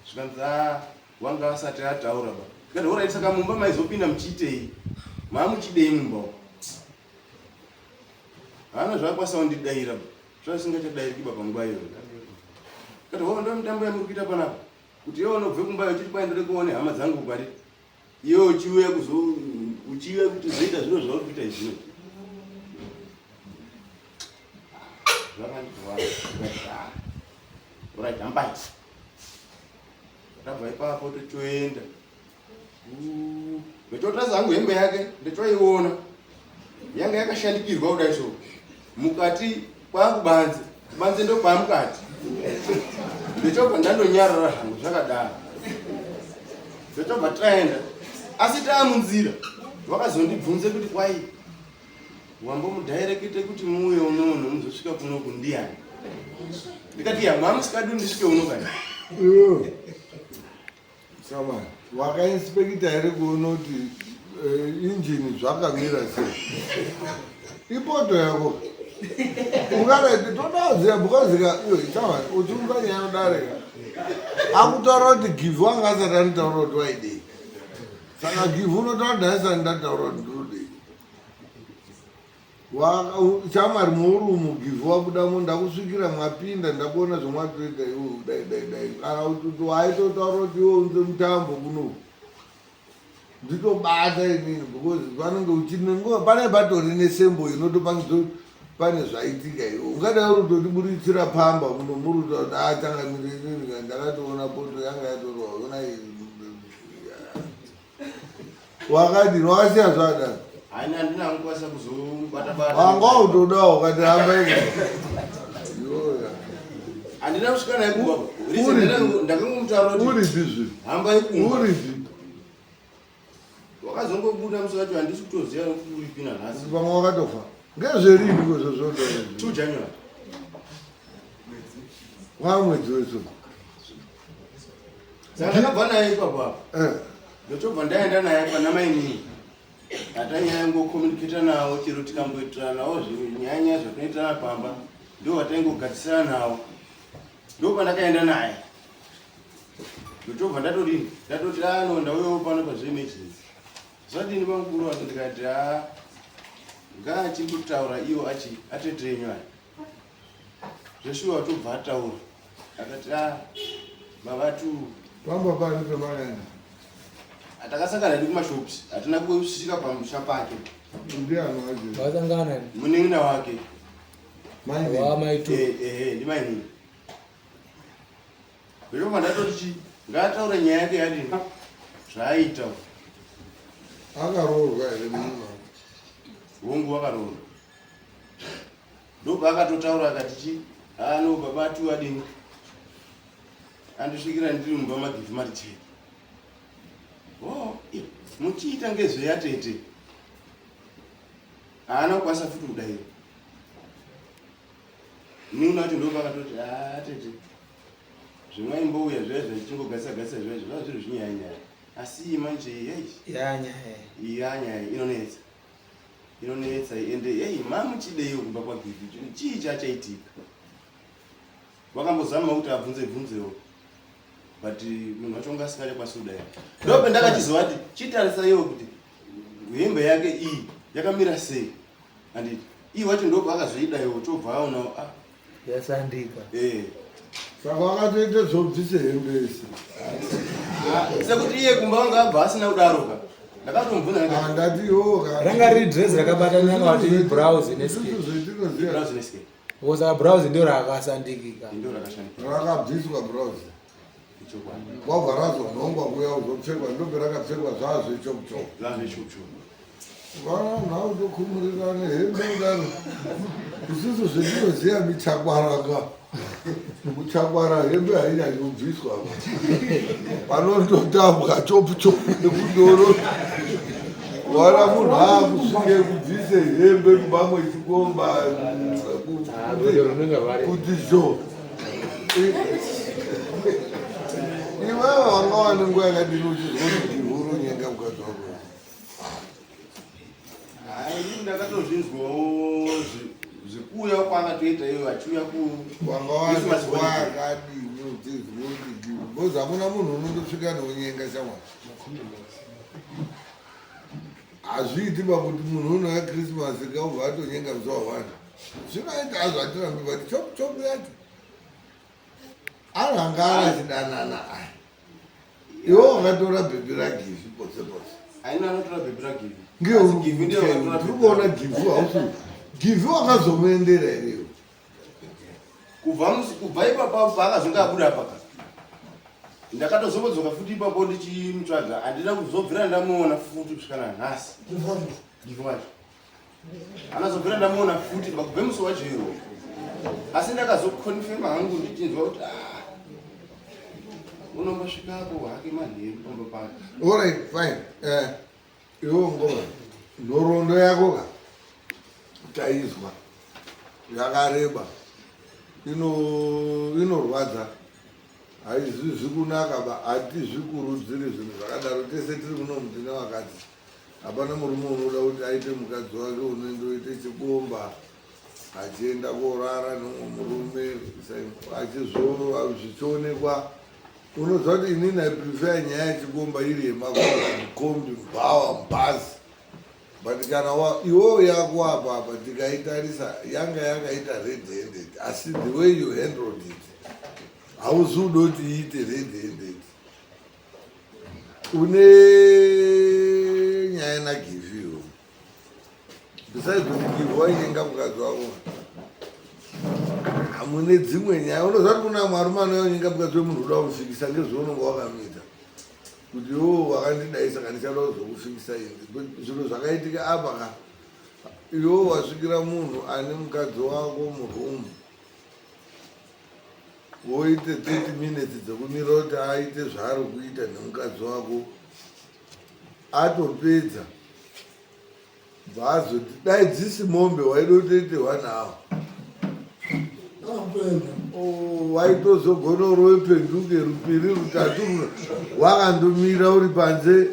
Zvikanzi a wanga asati ataura ba. Ndikati horai saka mumba maizopinda muchiitei? Maamuchidei mumba umu? Haana zvaakwanisa kundidaira ba. Zvazvisingachadairiki ba panguva iyoyo. Ndikati ho ndo mitambo yamuri kuita panapa. Kuti iwe unobve kumba uchiti kwai ndode kuone hama dzangu kwari. Iwe uchiuya kuzo uchiuya kuti uzoita zviro zvauri kuita izvino. Zvakandirwadza. Alright, hambai. Tabva ipapo tochoenda. Ndochotora zangu hembe yake ndochoiona. Yanga yakashandikirwa kudai so. Mukati kwakubanze, kubanze ndokwamukati. Ndochobva ndandonyarara zvangu zvakadaro. Ndochobva taenda. Asi taamunzira vakazondibvunze kuti kwai wambomudhairekite kuti muuye unono muzosvika kunoku ndiyani? Ndikati ya mamusikadi ndisvike uno kani. Sama, wakainspekita here kuona kuti injini zvakamira sei? Ipoto yako. Ungada todaziva because ka iwe chama uchiunza nyaya yodarika. Akutaura kuti give wanga asati anitaura kuti waidei. Saka give unotaura kuti ndasati ndataura kuti ndinodei. Chamwari muuri umu givhi wabudamo ndakusvikira mwapinda ndakuona zvamwatoita iwe dai dai dai kana kuti waitotaura kuti iwe unze mutambo kuno nditobata inini because vanenge uchinenguva pane patori nesembo inotopangidza pane zvaitika iwe ungadai uri kutotiburitsira pamba muno muri kutoda achangamire inini ndakatoona poto yanga yatorwa ona Wakadini wakasiya zvadaro. Haina handina kukwanisa kuzobata bata. Wanga utodawo ukati hamba iko. Yoya. Handina kusvika naye kumba. Reason ndakangomutaura kuti uri zvi. Hamba ikumba. Uri zvi. Wakazongobuda musi wacho handisi kutoziva kuti uripi nanhasi. Pamwe wakatofa. Ngezverini ko zvozvoda. 2 January. Wamwedzi weso. Saka ndakabva naye ipapo apo. Eh. Ndochobva ndaenda naye pana mainini. Hatanyanya ngocommunicata nawo chero tikamboitirana nawo zvinyanya zvatinoitirana pamba ndo vataingogadzisana nawo. Ndopandakaenda naye. Ndochobva ndatodini? Ndatoti ano ndauyawo pano pazveemergency. Zvadini bamukuru wangu ndikati haa ngaachimbotaura iwo achi atete enyu aya. Zveshuwa tobva ataura. Akati ah baba tu. Pamba pani pemakaenda? Takasangana hedu kumashops, hatina kusvika pamusha pake. Ndiani wacho? Vakasangana Munin'ina wake. Mainini. Wa mai tu. Eh eh ndimainini. Ndobva ndatoti chi ngaataure nyaya yake yadini zvaaita. Akaroorwa here munin'ina wake? Hongu wakaroorwa. Ndopaakatotaura akati chi haa no baba ati wadini andisvikira ndiri mumba magivhi mari chete. Oh, muchiita ngezveyatete. Haana kukwanisa futi kudaira. Munin'ina wacho ndopaakatoti haa tete zvemaimbouya zviya zvatichingogasisa gasisa zviya zvava zviri zvinyaya nyaya asi iyi manje iyi yanyaya yanyaya inonetsa. Inonetsa ende hey mamuchideiwo kumba kwaGivi chii chachaitika wakambozama kuti abvunze bvunzewo but munhu wacho unga asingachakwanisi kudai ndope ndakachizovati chitarisa iwo kuti hembe yake iyi yakamira sei anditi Iye wacho ndobva akazoida iwo tobva aonawo ah Yasandika. Eh. Saka wakatoita zvobvise hembe ese. Ah, sekuti iye kumba wanga abva asina kudaro ka. Ndakatomubvunza ndikati Ah, ndati iwo ka. Ranga riri dress rakabatana kana kuti blouse neskirt. Zvetinoziva. blouse neskirt. Because saka blouse ndio rakasandikika. Ndio rakashandika. Rakabviswa blouse. Ichokwadi. Kwabva razonhongwa kuya kuzopfekwa ndope rakapfekwa zvazvo ichokuchoko. Zvazvo ichokuchoko. Vana utokhumurirana hembe kudaro. Isusu zvetinoziva michakwara ka. Muchakwara hembe hainyanyi kubviswa. Panondotambwa chopu chopu nekudoro. Wana munhu aakusvike kubvise hembe mumba mwechikomba Runenge rwari. kuti zvo. Iwewe wanga wane nguva yakadini uchizwa kuti ndihuru nyenga mukadzi wako? Hayi, ndakatozvinzwawo zvekuuya kwaakatoita iyo achiuya ku Wanga wane Christmas nguva holiday. yakadini uchizwa kuti because hakuna munhu unondosvika neunyenga shamwari. Hazviiti pakuti munhu unouya Christmas kaubva atonyenga musi wa one. Zvinoita hazvo hatirambi but chopu chopu yacho. Anhu anga arachidanana aya. Iwe wakatora bhebhi raGivhi potse potse. Haina anotora bhebhi raGivhi. Asi Givhi ndiye wakatora Tiri bhebhi kuona raGivhi. Givhi hausi. Givhi wakazomuendera here iwe? Kubva musi kubva ipapo paakazonge abuda paka. Ndakatozombodzoka futi ipapo ndichimutsvaga handina kuzobvira ndamuona futi kusvika nanhasi. Givhi wacho. Anazobvira ndamuona futi kubva musi wacho iwo. Asi ndakazokonfirma hangu ndichinzwa kuti ah, unombosvikapo hake manheru pamba pake. Alright, fine. Eh, iwe ngoma. Nhoroondo yako ka taizwa yakareba inorwadza haizvi kunaka ba hatizvikurudziri zvinhu zvakadaro tese tiri muno mutine vakadzi hapana murume unoda kuti aite mukadzi wake unoendoite chikomba achienda korara nemumwe murume achizvo zvichionekwa unoziva kuti inini I prefer nyaya yechikomba iri yemakora mukombi mubhawa mubhazi but kana iwewo yako apa apa tikaitarisa yanga yakaita red handed asi the way you handled it hauzi uda kuti iite red handed une nyaya naGivhi iwo besides kuti Givhi wainyenga mukadzi wako hamune dzimwe nyaya unoziva kuti kuna mwarume anonyenga mukadzi wemunhu uda kumufikisa ngezvaunonga wakamuita kuti iwo wakandidai saka ndichada kuzokufikisa ini zvinhu zvakaitika apa ka iwo wasvikira munhu ane mukadzi wako murumu woite 30 minutes dzekumira kuti aite zvaari kuita nemukadzi wako atopedza bvaazoti dai dzisi mombe waida kutoite one hour waitozogona urove penduke rupiri rutatu wakandomira uri panze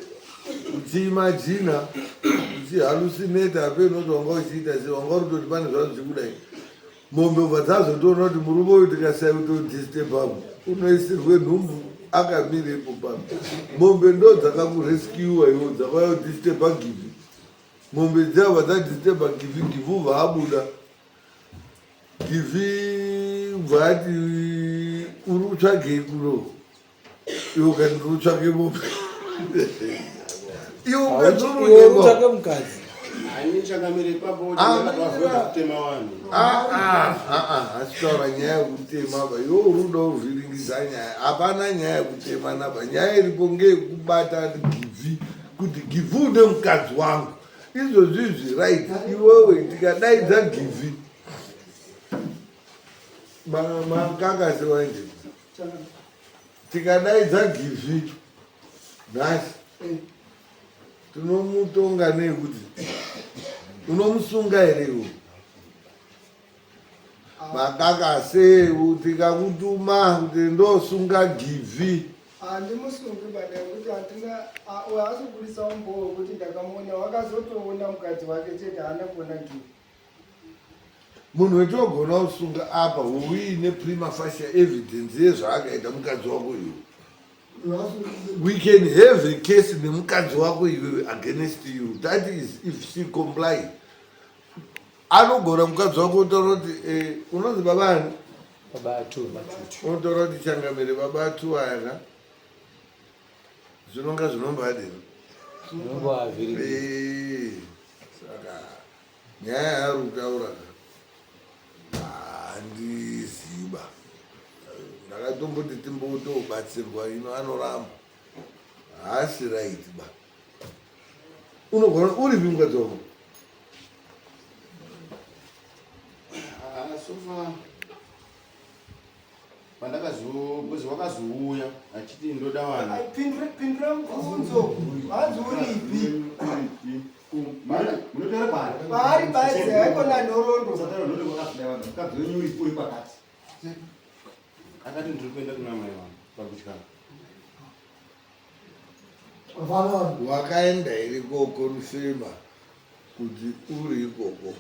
uchiimajina uchihalusineta apenoti wanga uchiita sei wanga uri kutoti pane zvazvo zvikudai mombe ubva dzazotoona kuti murume uyu tikasai kutodisturba unoisirwe nhumbu akamirepo pano mombe ndo dzakakurescuwa iwo dzakauya kudisturba Givhi mombe dziabva dzadisturba Givhi Givhi ubva abuda Givhi ubva ati uri kutsvagei kuno iwe ukati ndiri kutsvage mombe iwe Iwe utsvake mukadzi. Haini changamire ipapo Ah, ndakatoavoida kutema vanhu. Asitaura nyaya yekutema ba iwe uri kuda kuvhiringidza nyaya hapana nyaya yekutema napa nyaya iripo ngeyekubata Givhi kuti Givhi une mukadzi wangu izvozvi izvi right iwewe tikadaidza Givhi makakasi waende tikadaidza Givhi nhasi tinomutonga neyekuti unomusunga here iwe makakase tikakutuma kuti ndosunga Givhi Handimusungi baba nekuti handina uyo haasi kubudisa umbowo wekuti ndakamuona wakazotoona mukadzi wake chete haana kuona Givhi. Munhu wetogona kusunga apa uine prima facie evidence yezvaakaita mukadzi wako iwe we can have a case nemukadzi wako iwewe against you that is if she comply. Anogona mukadzi wako otaura kuti eh, unonzi baba ani? Baba atu. Unotaura kuti changamire baba atu aya ka zvinonga zvinombadini. Zvinongoavhiringa. Eh, saka nyaya yaari kutaura ka handiziba. Ndakatomboti timbotobatsirwa ino anoramba. Haasi right ba. Unogona uripi mukadzi wako? Ah, so far pandakazo wakazouya achiti ndoda vana. Pindura pindura mubvunzo. Hanzi uripi? Munotaura kwaari. Paari badzi haikona nhoroondo. Usataura nhoroondo kwakazodai vanhu. Mukadzi wenyu uri uri pakati. Akati ndiri kuenda kuna mai vangu pakutyana. Wakaenda here kokonfirma kuti uri ikoko?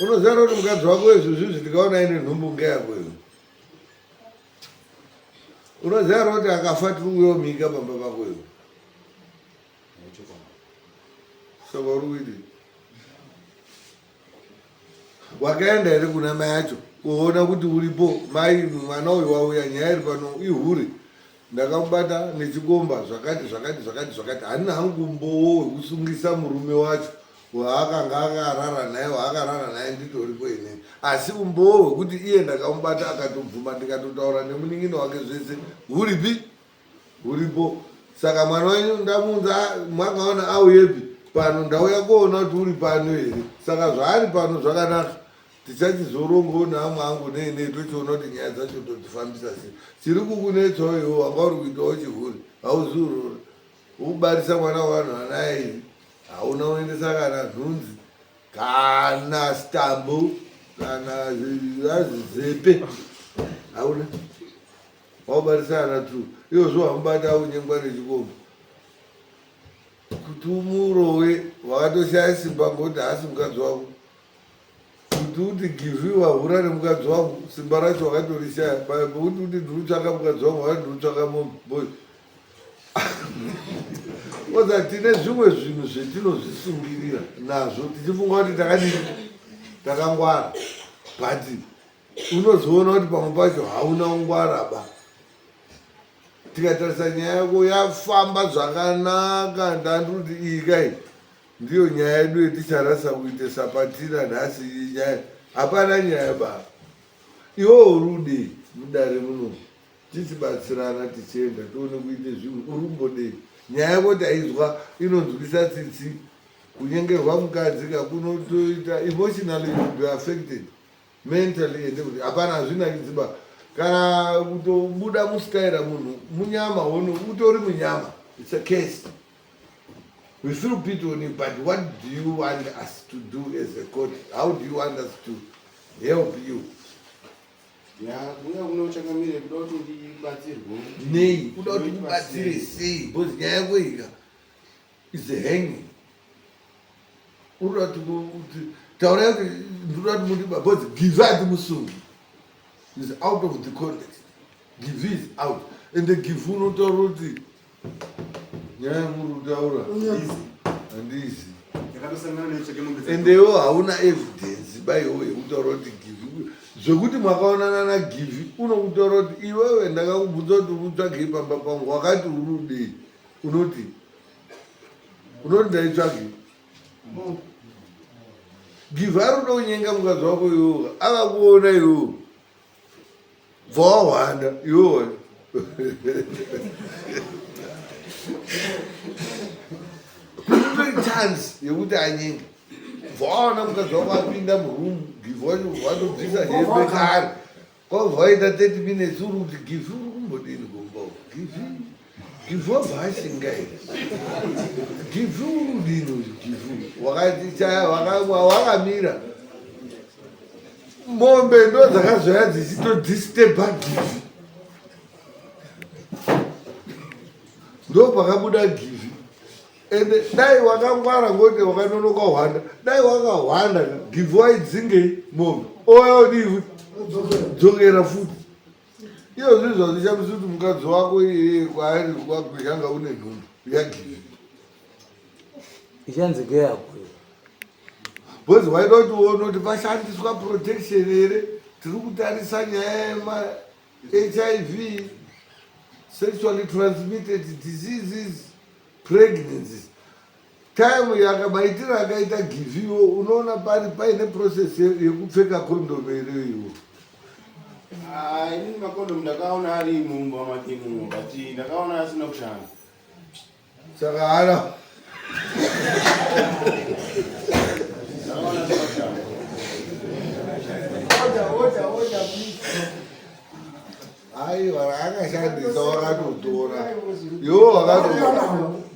Unoziva kuti mukadzi wako izvi zvinhu tikaona aine nhumbu ngeyako iyo. Unoziva kuti akafa tiri kuyomika pamba pako iyo. Saka uri kuitei? Wakaenda here kuna mai acho kuona kuti uripo? Mai, mwana uyu wauya, nyaya iri pano ihure. Ndakamubata nechikomba zvakati zvakati zvakati zvakati. Handina hangu umbowo hwekusungisa murume wacho waakanga akarara naye, waakarara naye nditoripo inini. Asi umbowo hwekuti iye ndakamubata akatobvuma ndikatotaura nemunin'ina wake zvese huripi? Uripo. Saka mwana wenyu ndamuunza makaona auyepi pano ndauya kuona kuti uri pano here. Saka zvaari pano zvakanaka. Tichachizorongawo neamwe angu nei nei tochiona kuti nyaya dzacho todzifambisa sei. Chiri kukunetsawo iwe wanga uri kuitawo chihure. Hauzi urora. Ukubarisa mwana wevanhu anaye iri. Hauna kuendesa kana nhunzi kana stambo kana zepe. Hauna. Waubarisa ana tu izvozvo wamubata unyengwa nechikomba kuti umurowe wakatoshaya simba ngokuti haasi mukadzi wako kuti uti givi wahura nemukadzi wangu simba racho wakatorishaya pekuti uti ndikutsvaka mukadzi wangu wakati ndikutsvaka mombe boy oza tine zvimwe zvinhu zvetinozvisungirira nazvo tichifunga kuti takadini takangwara but Unozoona kuti pamwe pacho hauna kungwara ba. Tikatarisa nyaya yako yafamba zvakanaka ndandiri kuti iyi kai ndiyo nyaya yedu yeticharasa kuite sapatira nhasi iyi nyaya hapana nyaya ba. Iwe uri udei mudare muno tichibatsirana tichienda tione kuite zvinhu uri kumbodei nyaya yako taizwa inonzwisa tsitsi kunyengerwa mukadzi kakunotoita emotionally you be affected mentally ende kuti hapana hazvinakidzi ba kana kutobuda mustaira munhu munyama hono utori munyama it's a case we feel pity on you but what do you want us to do as a court how do you want us to help you Kuya kuno changamire kuda kuti ndibatsirwe. Nei kuda kuti kubatsire sei because nyaya yako ika is hanging unoda kuti taurai kuti ndinoda kuti mundiba because give hatimusungi is out of the context give is out and the give unotaura kuti nyaya yamuri kutaura handizi ende iwo hauna evidence baiwo yekutaura kuti give zvekuti makaonana nagivi unokutaura kuti iwewe ndakakubvunza kuti uri kutsvagei pamba pangu wakati uri udei unoti unoti ndaitsvagei give ari kuda kunyenga mukadzi wako iwoka akakuona iwowo bva wahwanda iwowo kunotori chance yekuti anyenge bva waona mukadzi wako apinda muroom give wacho watobvisa hembe kare kwabva waita 30 minutes uri kuti give uri kumbodini kumba uku give give wabva ashinga here give uri kudini uyu give wakati chaya wakamira mombe ndo dzakazoya dzichitodisturba give ndo pakabuda give ende dai wakangwara ngokuti wakanonoka hwanda dai wakahwanda give waidzingei mombe ouya udii dzokera futi iyo zvinhu zvazvishamisa kuti mukadzi wako iyeye kwaari kwagwezhanga une nhumbu yagivi ichanzi ngeyako. Because waida kuti uone kuti pashandiswa protection here, tiri kutarisa nyaya yema HIV, sexually transmitted diseases, pregnancies. Time yaka maitiro akaita giviwo unoona pari paine process yekupfeka condom here iwo. Ah, inini makondomu ndakaona ari mumba make mumo but ndakaona asina kushanda. Saka haana Ndakaona asina kushanda. Order, order, order, please. Aiwa raakashandisa wakatotora iwo wakatotora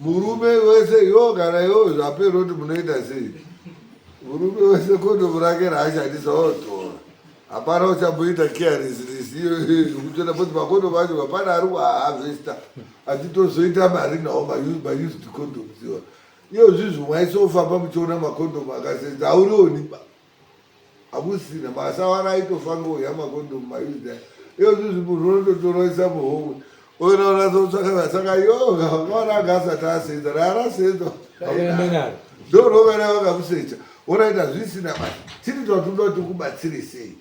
murume wese iwo kana iwo zvapera kuti munoita sei murume wese kondomu rake raashandisa wotora hapana uchamboita carelessness iyo yekutora bcause makondomu acho hapana ari kuahavhesta achitozoita mari nawo maused condoms iwa iyo zvizvi mwaisofamba muchiona makondomu akasenza haurioni ba hakusina masawara aitofangoya makondomu maused aya iyo zvizvi munhu unototoroisa muhomwe onaonazotsvaka saka iyo vakaona anga asati asenza raarasenza ndorovera vakamusecha oraita zvisina basa tiri twatunoda kuti tikubatsire sei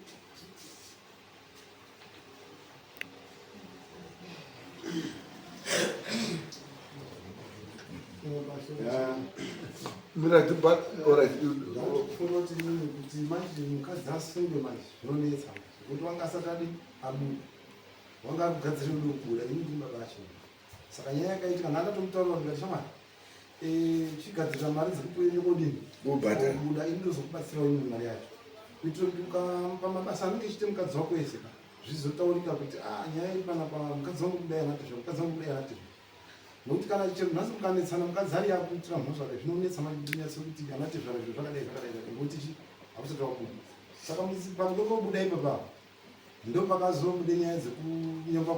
Kuti kuti manje mukadzi asungwe manje zvinonetsa kuti wanga asati adi abuda wanga akugadzirira kuti kubuda ini ndini baba acho saka nyaya yakaitika ndandatomutaurira ndikati shamwari eh, chigadzirira mari dzekuti uende kodini buda ini ndozokubatsira imwe mari yacho kuitira kuti pamabasa anenge achiita mukadzi wako ese ka zvizotaurika kuti ah, nyaya iri panapa mukadzi wangu kudai anatizvo mukadzi wangu kudai anatizvo nokuti kana chero nhasi mukanetsana mukadzi ari yakuitira mhosva dai zvinonetsa manyatso kuti anatizvara izvo zvakadai zvakadai zvakadai ngokuti chi hakusati wabuda saka pakudokobuda ipapa ndopakazobuda nyaya dzekunyomba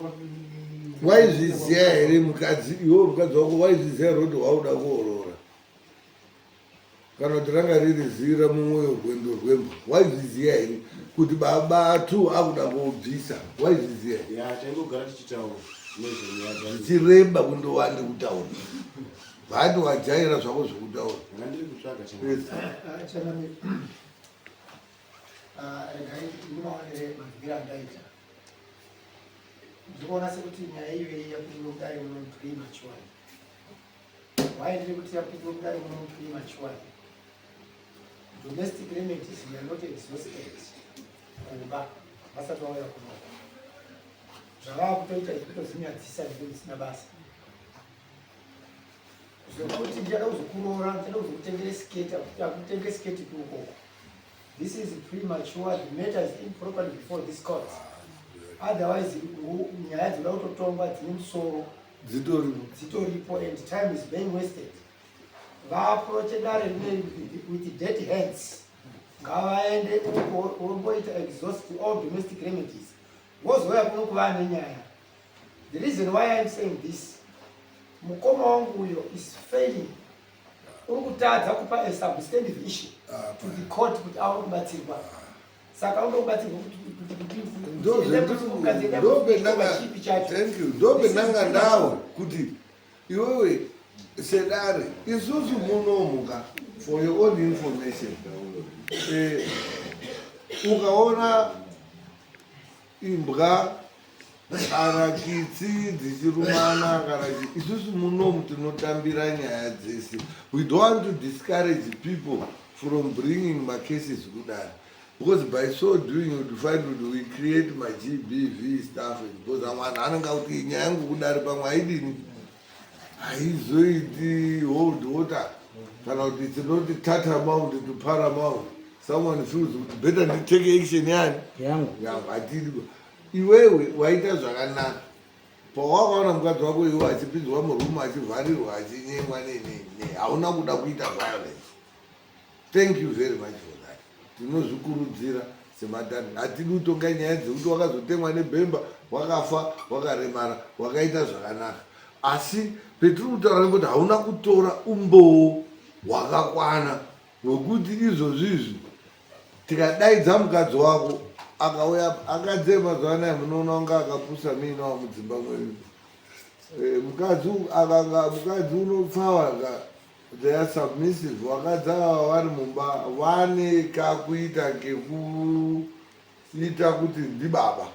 waizviziva here mukadzi iwe mukadzi wako waizviziva here kuti wauda kuorora kana kuti ranga riri zira mumwoyo rwendo rwembwa waizviziva here kuti baba tu akuda kubvisa waizviziva here taingogara tichitaura zvichireba kundowande kutaura vati wajaira zvako zvekutaura Ah, regai ndimaonere manzwiro andaita ndikuona sekuti nyaya iyoyi yapindiwa kudare muno prematurely why ndiri kuti yapindiwa kudare muno prematurely domestic remedies are not exhausted kumba vasati vauya kuno zvavava kutoita izvi kutozinyadzisa zvinhu zvisina basa zvekuti ndichada kuzokuroora ndichada kuzokutengere siketi akutenge siketi kuukoko This is premature, the matter is improperly before this court. Otherwise, nyaya dzinoda kutotongwa dzine musoro dzitoripo dzitoripo and time is being wasted. Vaaproche dare rine with dirty hands. Ngavaende uko vomboita exhaust all domestic remedies. Vozouya kuno kuva nenyaya. The reason why I'm saying this, mukoma wangu uyo is failing uri kutadza kupa a substantive issue to the court kuti aone kubatsirwa saka unoda kubatsirwa ndopenanga ndawo kuti iwewe sedare isusu munomuka for your own information eh, ukaona imbwa kana kitsi dzichirumana kana isusu munomu tinotambira nyaya dzese we don't want to discourage people from bringing macases kudare because by so doing you'd find kuti we create magbv stuff because amwe anhu anenge akuti nyaya yangu kudare pamwe haidini haizoiti hold water kana kuti it's not tatamount to paramount someone feels kuti better nditake action yani yangu yangu hatidi iwewe waita zvakanaka pawakaona mukadzi wako iwe achipinzwa murumu achivharirwa achinyengwa nenene hauna kuda kuita violence Thank you very much for that. Tinozvikurudzira sematani. Hatidi kutonga nyaya dzekuti wakazotemwa nebhemba, wakafa, wakaremara, wakaita zvakanaka. Asi petiri kutaura nekuti hauna kutora umbowo hwakakwana hwekuti izvozvi izvi tikadaidza mukadzi wako akauya akadzi emazuva anaya munoona kunge akapusa muinawo mudzimba mwenyu. Eh, mukadzi akanga mukadzi unopfawa ka. They are submissive. Vakadzi ava vari mumba vane kakuita kekuita kuti ndibaba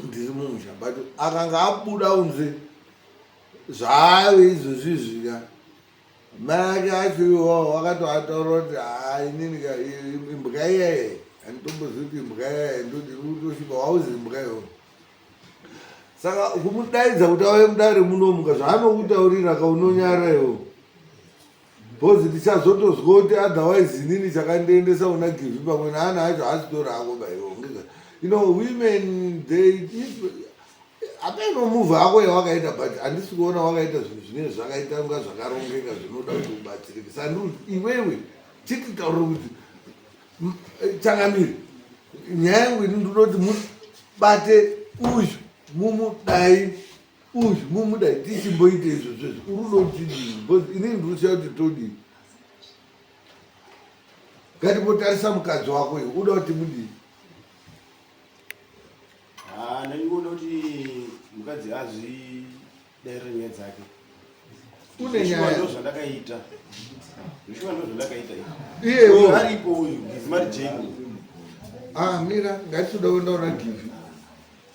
ndiri mumusha but akanga abuda kunze zvaave izvozvi izvika mai ake acho iwawo wakatoataura kuti haa inini ka imbwa iyaye handitombozivi kuti imbwa iyaye ndoti kutosviba wauzi imbwa iyoyo saka kumudaidza kuti auye mudare munomuka zvaanokutaurira ka unonyara iwo bhozi tichazotozwa kuti otherwise inini chakandiendesa una givi pamwe naana acho haasitori ako baiwo you know women they apeno move ako yawakaita but handisi kuona wakaita zvinhu zvinenge zvakaita kunga zvakarongeka zvinoda kuti ubatsirike sa ndiri iwewe chititaurire kuti eh, changamire nyaya yangu ini ndinoti mubate uyu mumudai uyu mumudai tichimboite izvozvo izvo uri uda kuti tidii because inini ndiri kusiya kuti todii ngatimbotarisa mukadzi wako iyo uda kuti mudii ah, ndandikuona kuti mukadzi azvidairira nyaya dzake une nyaya ndo zvandakaita zvishuwa ndo zvandakaita iyewo aripo uyu gizimari jeni ah mira ngatitoda kuenda kuna givi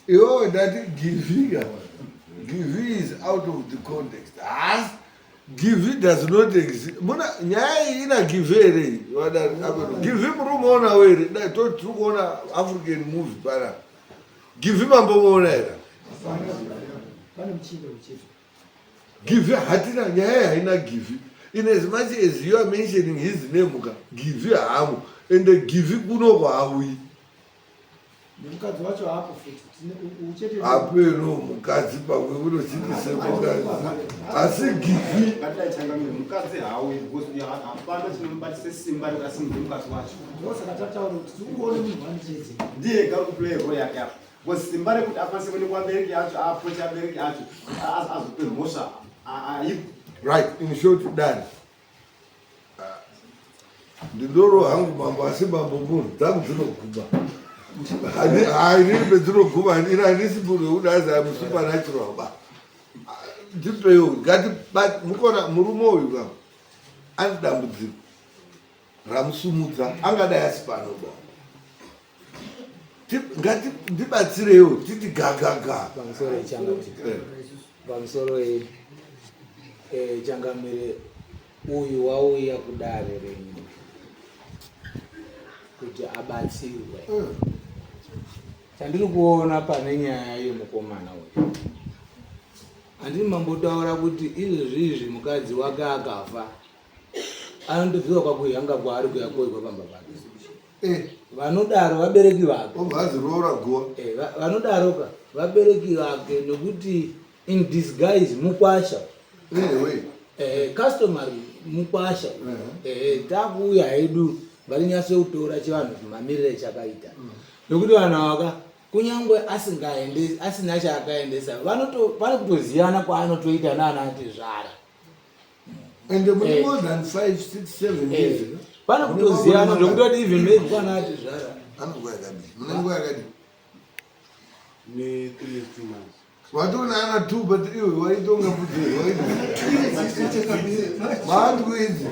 iwewe ndati givika givi is out of the context haasi givi does not exist muna nyaya iyi ina givi here iyi givi muri kumuonawo here dai to tiri kuona african movie pana givi mambomuona here givi hatina nyaya haina givi in as much as you are mentioning his name ka givi haamo ende givi kunoko hauyi Nemukadzi wacho haapo futi. Uchete apeno mukadzi pamwe unochiti semukadzi asi givi Ngatidai changamire mukadzi hauyi because uyo hapana chinomubatisa simba rekuti asimudze mukadzi wacho. Ndosaka tataura kuti tiri kuona munhu wani chete. Ndiye ega kuplay role yake apa. Because simba rekuti akwanise kuenda kuvabereki acho aapproach abereki acho azope mhosva haipo. Right, in short done. Ndindoro hangu mambo asi mambo munhu dzangu dzinoguma. Hainini pedzinoguma ini handisi munhu wekuti azi I'm supernatural ba. Ndipewo ngati mukona murume uyu ka ane dambudziko ramusumudza angadai asi pano ba. Ngati ndibatsirewo titi gagaga. Pamusoro changamire. Pamusoro eh, changamire uyu wauya kudare renyu kuti abatsirwe. Chandiri kuona pane nyaya yemukomana uyu, handini mambotaura kuti izvozvi izvi mukadzi wake akafa anotodzoka kwakuhanga kwaari kuya koigwa pamba pake. Eh. Vanodaro vabereki vake. Obva aziroora guwa. Eh, vanodaroka vabereki vake nokuti in disguise mukwasha. Anyway. Eh, customary mukwasha. Eh, takuuya hedu ngatinyatse kutora chivanhu mamirire chakaita. Nokuti vanhu ava kunyangwe asingaendesi asina chaakaendesa vanoto pane kutoziyana kwaanotoita naana atezvara. And mune eh. more than 5 6 7 eh. years. Pane kutoziyana zvekutoti even maybe kwana atezvara. Anonguva yakadii? Mune nguva yakadii? Ne 3 years 2 months. Watoona ana 2 but iwe waitonga mbudzi waiti. Mandu idzi.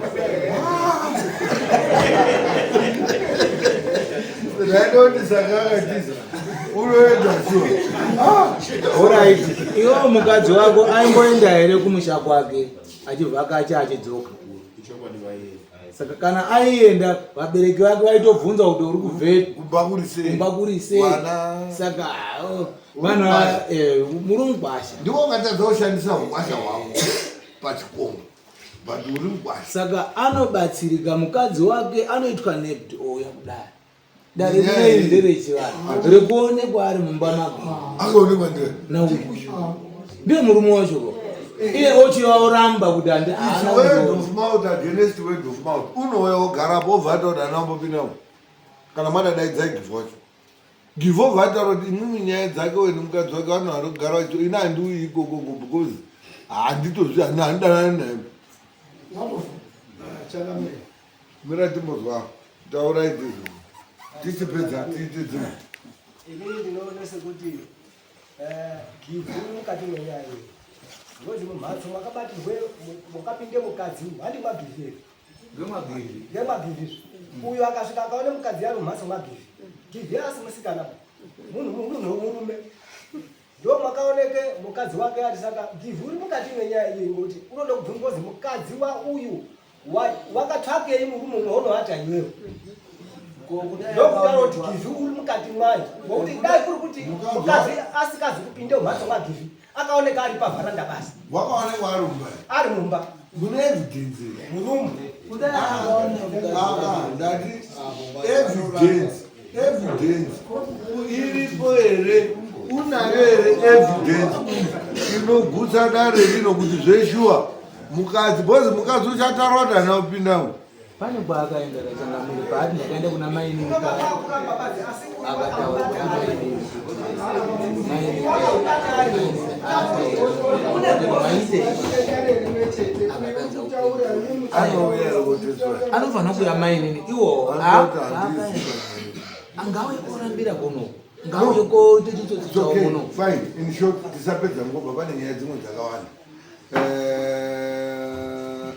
Ndaida kuti saka akatiza. Unoenda sure. Alright. Iwe mukadzi wako aimboenda here kumusha kwake achivhakacha achidzoka? Ichokwadi vaienda. Saka kana aienda vabereki vake vaitobvunza kuti uri kubvepi? Kumba kuri sei? Kumba kuri sei? Vana. Saka oh, vanhu eh, muri mugwasha. Ndiwo ungatadza kushandisa ugwasha hwako pachikomba. But uri mugwasha. Saka anobatsirika mukadzi wake anoitwa nept ouya kudai. Dare rineri nderechivanhu rekuonekwa ari mumba mako. Akaonekwa ndiye. Nauyu. Ndiye murume wacho ko. Iye ochivaoramba kuti handi It's haana word kundiona. of mouth against word of mouth. Unouya wogarapo wobva ataura kuti anambopinda kana madadaidza givhu wacho. Givhu obva ataura kuti imwimwi nyaya dzake uye nemukadzi wake vanhu vari kugara vacho ini handiuyi ikokoko because handitozvi handidanani naye. Changamire. Mira timbozwa taurai tizvo tichipedza tiite dzimwe. Inini ndinoona sekuti eh, givhu mukati menyaya iyi. Ngozi mumhatso makabatirwe mukapinde mukadzi uyu handi mwagivi here? Ngemwagivi. Ngemwagivi. Uyu akasvika akaona mukadzi ari mumhatso mwagivi. Givi asi musikana. Munhu munhu wemurume. Ndo makaoneke mukadzi wake ati saka Givi uri mukati menyaya iyi ngokuti unoda kubvunzwa ngozi mukadzi wa uyu wakatsvakei murume unohonoata iwewe. Ndokudaro kuti Givi uri mukati mwayo ngokuti dai kuri kuti mukadzi asikazi kupinde mumhatso mwaGivi akaoneka ari pavharanda basi. Wakaonekwa ari mumba. Ari mumba. Mune evidence. Murumu. Ah, ndati evidence. Evidence. Iripo here? Unayo here evidence inogutsa dare rino kuti zveshuwa mukadzi because mukadzi uchataura kuti haana kupindamo. Pane kwaakaenda kachangamire paati ndakaenda kuna mainini akataura kuna mainini anofanira kuya mainini iwo angauye korambira kuno ngauye koite chitsotsi chawo muno. Fine, in short tisapedza nguva, pane nyaya dzimwe dzakawanda. Eh,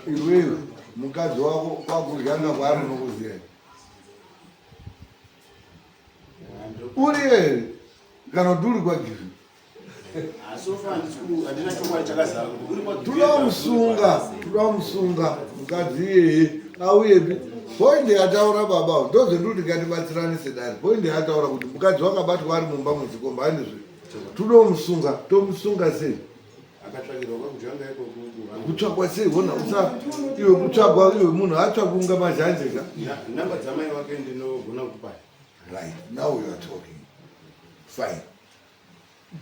iwewe mukadzi wako kwakuryanga kwaari nokuziva uri here kana kuti uri kwagivi? Toda musunga, toda musunga mukadzi iyeye auyepi. Point yataura baba ndozvendikuti ngatibatsirane sedare. Point yataura kuti mukadzi wakabatwa ari mumba muchikomba handizvo? Toda musunga, tomusunga sei? Akatsvakirwa kwakujanga ikoko. Kutsvakwa sei? Hona usa iwe kutsvakwa iwe munhu atsvakwa unga mazhanje ka. Namba dzamai wake ndinogona kukupai. Right now you are talking. Fine,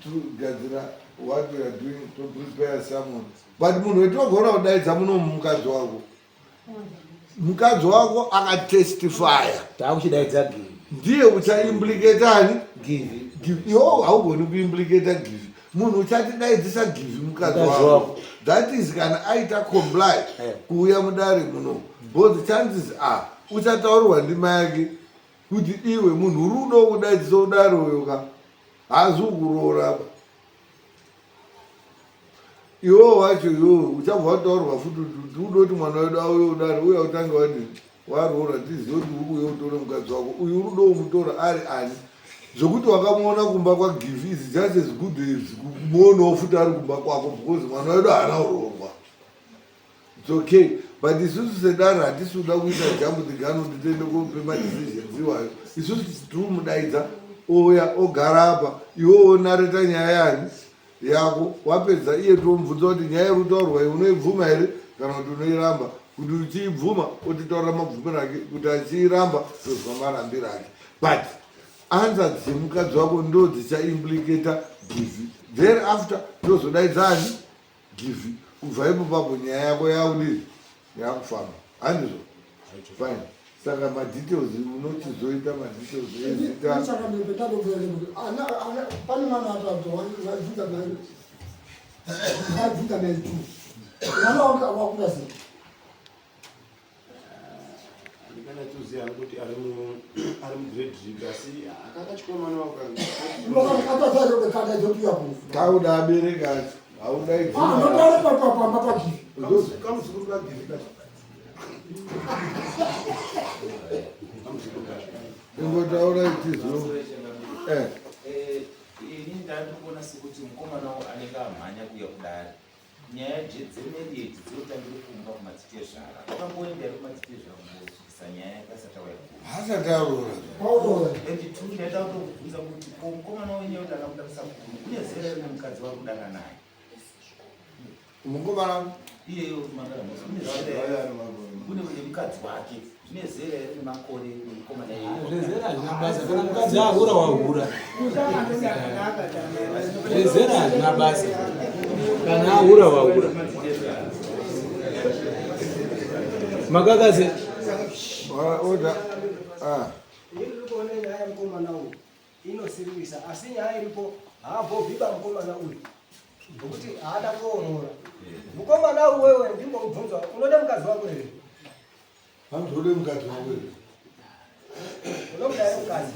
togadzira what we are doing to prepare someone, but munhu wetogona kudaidza muno mukadzi wako, mukadzi wako akatestifya. Takuchidaidza Givi. Ndiye uchaimplicatani. Givi. Iwo haugoni kuimplicata Givi. Munhu uchatidaidzisa Givi mukadzi Mukadzi wako. Wako. That is kana aita comply kuuya mudare muno, because chances are uchataurirwa ndima yake kuti iwe munhu uri kuda kudaidzisa udare uyo ka haazi kukuroora pa iwewo wacho. Iwewe uchabva wataurirwa futi kuti uda kuti mwana wedu auye udare uya utange wadini waroora tizive kuti uri kuuya utore mukadzi wako uyu uri kuda kumutora ari ani, zvokuti wakamuona kumba kwaGivi is just as good as kumuonawo futi ari kumba kwako, because mwana wedu haana kuroorwa. It's okay, but isusu sedare hatisi kuda kuita jump the gun kuti tiende kope madecisions iwayo. Isusu tiri kumudaidza ouya ogara apa, iwe wonareta nyaya yani yako. Wapedza iye tomubvunza kuti nyaya iri kutaurwa iyi unoibvuma here kana kuti unoiramba. Kuti uchiibvuma otitaurira mabvumiro ake, kuti achiiramba tozwa marambiro ake. But answer dzemukadzi wako ndo dzichaimplicata Givi. Thereafter tozodaidza ani? Givi. Kubva ipo papo nyaya yako yaudii yakufamba, handizvo? Fine, saka madetails unochizoita madetails ezita. Pane mwana atatu vaibvunza naye, vaibvunza naye tu mwana wake wakura sei? Ndikanyatsoziva hangu kuti ari mugrade ripi, asi akakachikomana. Kauda abereki acho haudaidzi. Anotaura papamba paGivi. Kamuzukuru kaGivi kacho. Ingotaura itizo. Ini ndandikuona sekuti mukomana anenge amhanya kuuya kudare. Nyaya dzemarriage dzinotangire kumba kumadzitezvara. Wakamboenda here kumadzitezvara kumbosvikisa nyaya yakasati auya? Hasati aroora. And two, ndaida kutobvunza kuti ko mukomana wenyaya kuti akamudarisa kuru une zera iri nemukadzi wari kudana naye? Mukomana? Iyeyo magara une zera here kune nemukadzi wake? Zvine zera here nemakore nemukomana iyeyo? Zvezera hazvina basa. Kana mukadzi ahura, wahura. Zvezera hazvina basa. Kana ahura, wahura. Makakase. Oda ah. Ini ndiri kuona nyaya yemukomana uyu inosiririsa, asi nyaya iripo haabhobhiba mukomana uyu ngokuti haada kuorora mukomana uyu. Wewe ndimbomubvunzwa, unoda mukadzi wako here? Hanzode mukadzi wako here? Unomuda here mukadzi?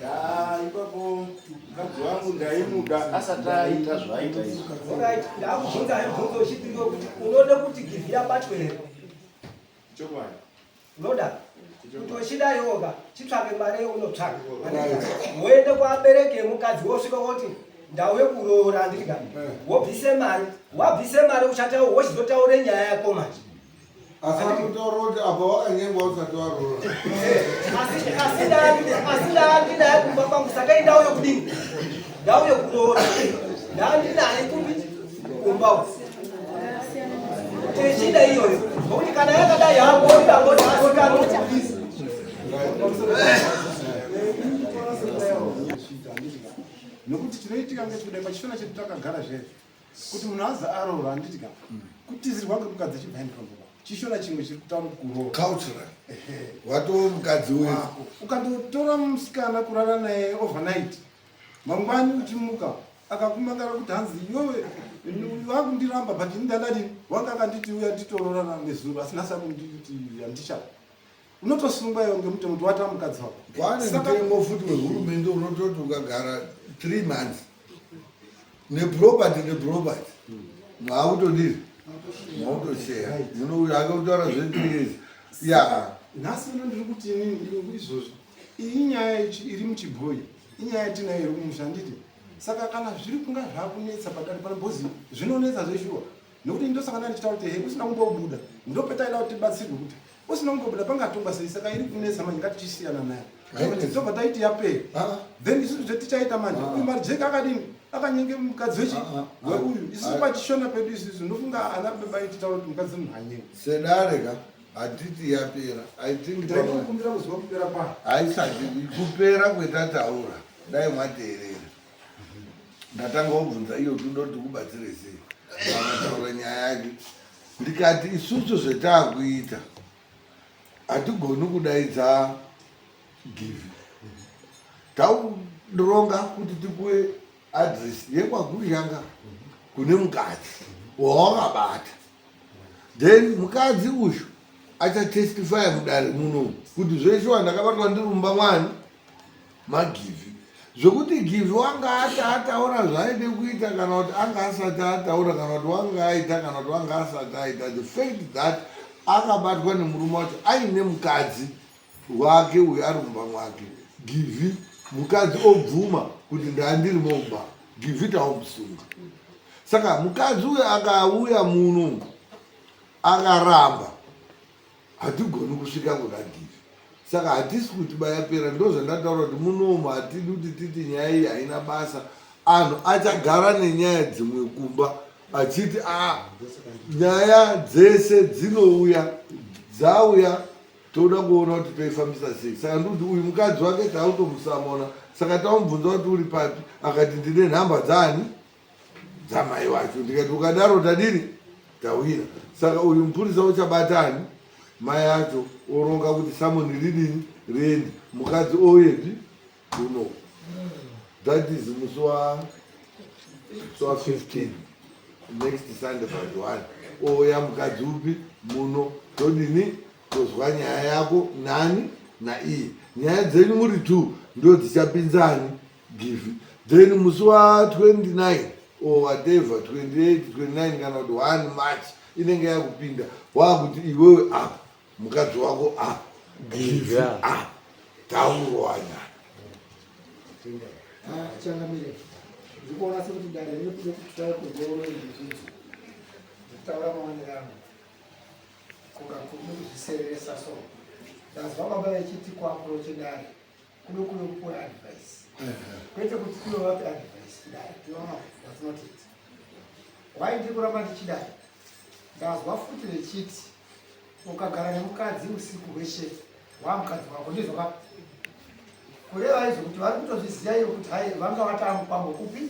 Ya, ipapo. Mukadzi wangu ndaimuda asati aita zvaaita izvi. Alright, ndakubvunza mubvunzo wechipiri wekuti unoda kuti Givhi abatwe here? Chokwadi. Unoda? Kuti uchida yoga, chitsvake mari yeunotsvaka. Woende kuabereki emukadzi wosvika woti ndauye kuroora handiti ka? Wobvise mari, wabvise mari uchataura wochizotaure nyaya yako manje. Asi akutaura kuti apa wakanyengwa usati waroora. Asi ndandinaye kumba kwangu saka indau yokudini? Ndau yekuroora. Ndandinaye kupi? Kumba uku. Tichida iyoyo. Nokuti kana yakadai hako ndangoti asikana. Nokuti chinoitika ngechekudai pachishona chedu takagara zve kuti munhu azi aroora handiti ka kutizirwa kwemukadzi chibva pamba chishona chimwe chiri kutaura kuti kuroora cultural watova mukadzi wako ukandotora musikana kurara naye overnight mangwani uchimuka akakumangara kuti hanzi iwewe wakundiramba but ini ndandadini wanga akanditi uya nditororana nezuro asi nhasi akunditi handichada unotosungwa iwe ngemutemo kuti wata mukadzi wako. Kwaane mutemo futi wehurumende unototi ukagara 3 months neproperty neproperty maakutodii maakutosheya muno uyu akutaura zve 3 years ya Nhasi uno ndiri kuti inini izvozvi iyi inyaya iri muchibhoyi inyaya yatinayo iri kumusha handiti saka kana zviri kunga zvakunetsa padare pano bhozi zvinonetsa zveshuwa nekuti ndosaka ndanichitaura kuti he usina kumbobuda ndopetaida kuti tibatsirwe kuti usina kumbobuda pangatongwa sei saka iri kunetsa manje ngatichisiyana nayo tobva taiti yapera ah. then isusu zvetichaita manje ah. uyu marijeki akadini akanyenge mukadzi wechi ah, weuyu isusu pachishona pedu isusu ndofunga ana baba ititaura kuti mukadzi munhu anyenge sedare ka hatiti yapera i think ndaikumbira kuziva kupera kwayo haisati kupera kwetataura dai mwateerera ndatanga kubvunza iyo kuti unoda kuti tikubatsire sei akataura nyaya yake ndikati isusu zvetaakuita hatigoni kudaidza givi tauronga kuti tipuwe adress yekwagushanga kune mukadzi wawakabata then mukadzi uyu achatestifya mudare muno kuti zveshuwa ndakabatwa ndiri mumba mwani magivi zvekuti givi wanga ati ataura zvaaide kuita kana kuti anga asati ataura kana kuti wanga aita kana kuti wanga asati aita the fact that akabatwa nemurume wacho aine mukadzi wake uyo ari mumba mwake givi mukadzi obvuma kuti ndandiri mumba givi taumusunga saka mukadzi uyo akauya muno akaramba hatigoni kusvika kuna givi saka hatisi kuti bayapera ndozvandataura kuti munomu hatidi kuti titi nyaya iyi haina basa anhu achagara nenyaya dzimwe kumba achiti a ah, nyaya dzese dzinouya dzauya toda kuona kuti toifambisa sei saka ndikuti uyu mukadzi wake tautomusamona saka taumubvunza kuti uri papi akati ndine nhamba dzaani dzamai wacho ndikati ukadaro tadini tawira saka uyu mupurisa uchabatani mai acho oronga kuti samoni ridini riende mukadzi ouyepi uno that is musi wa wa 15 next sunday but one ouya mukadzi upi muno todini tozwa nyaya yako nani naiye nyaya dzenyu muri two ndo dzichapinzani give then musi wa 29 or whatever 28 29 kana kuti 1 march inenge yakupinda wakuti iwewe apa mukadzi wako apa give apa taurwanya ah, changamire ndikuona sekuti dare riri kuda kuti tauye kunzoro izvi ndikutaura maonero angu kunga kuri kuzvisereresa so ndazwa baba vechiti kuaproche dare kuno kuno kupuwa advice kwete kuti kuno vape advice kudai no that's not it why ndiri kuramba ndichidai ndazwa futi vechiti ukagara nemukadzi usiku hweshe wamukadzi wako ndizvo ka kureva izvo kuti vari kutozviziva iyo kuti hai vanga vatamukwambo kupi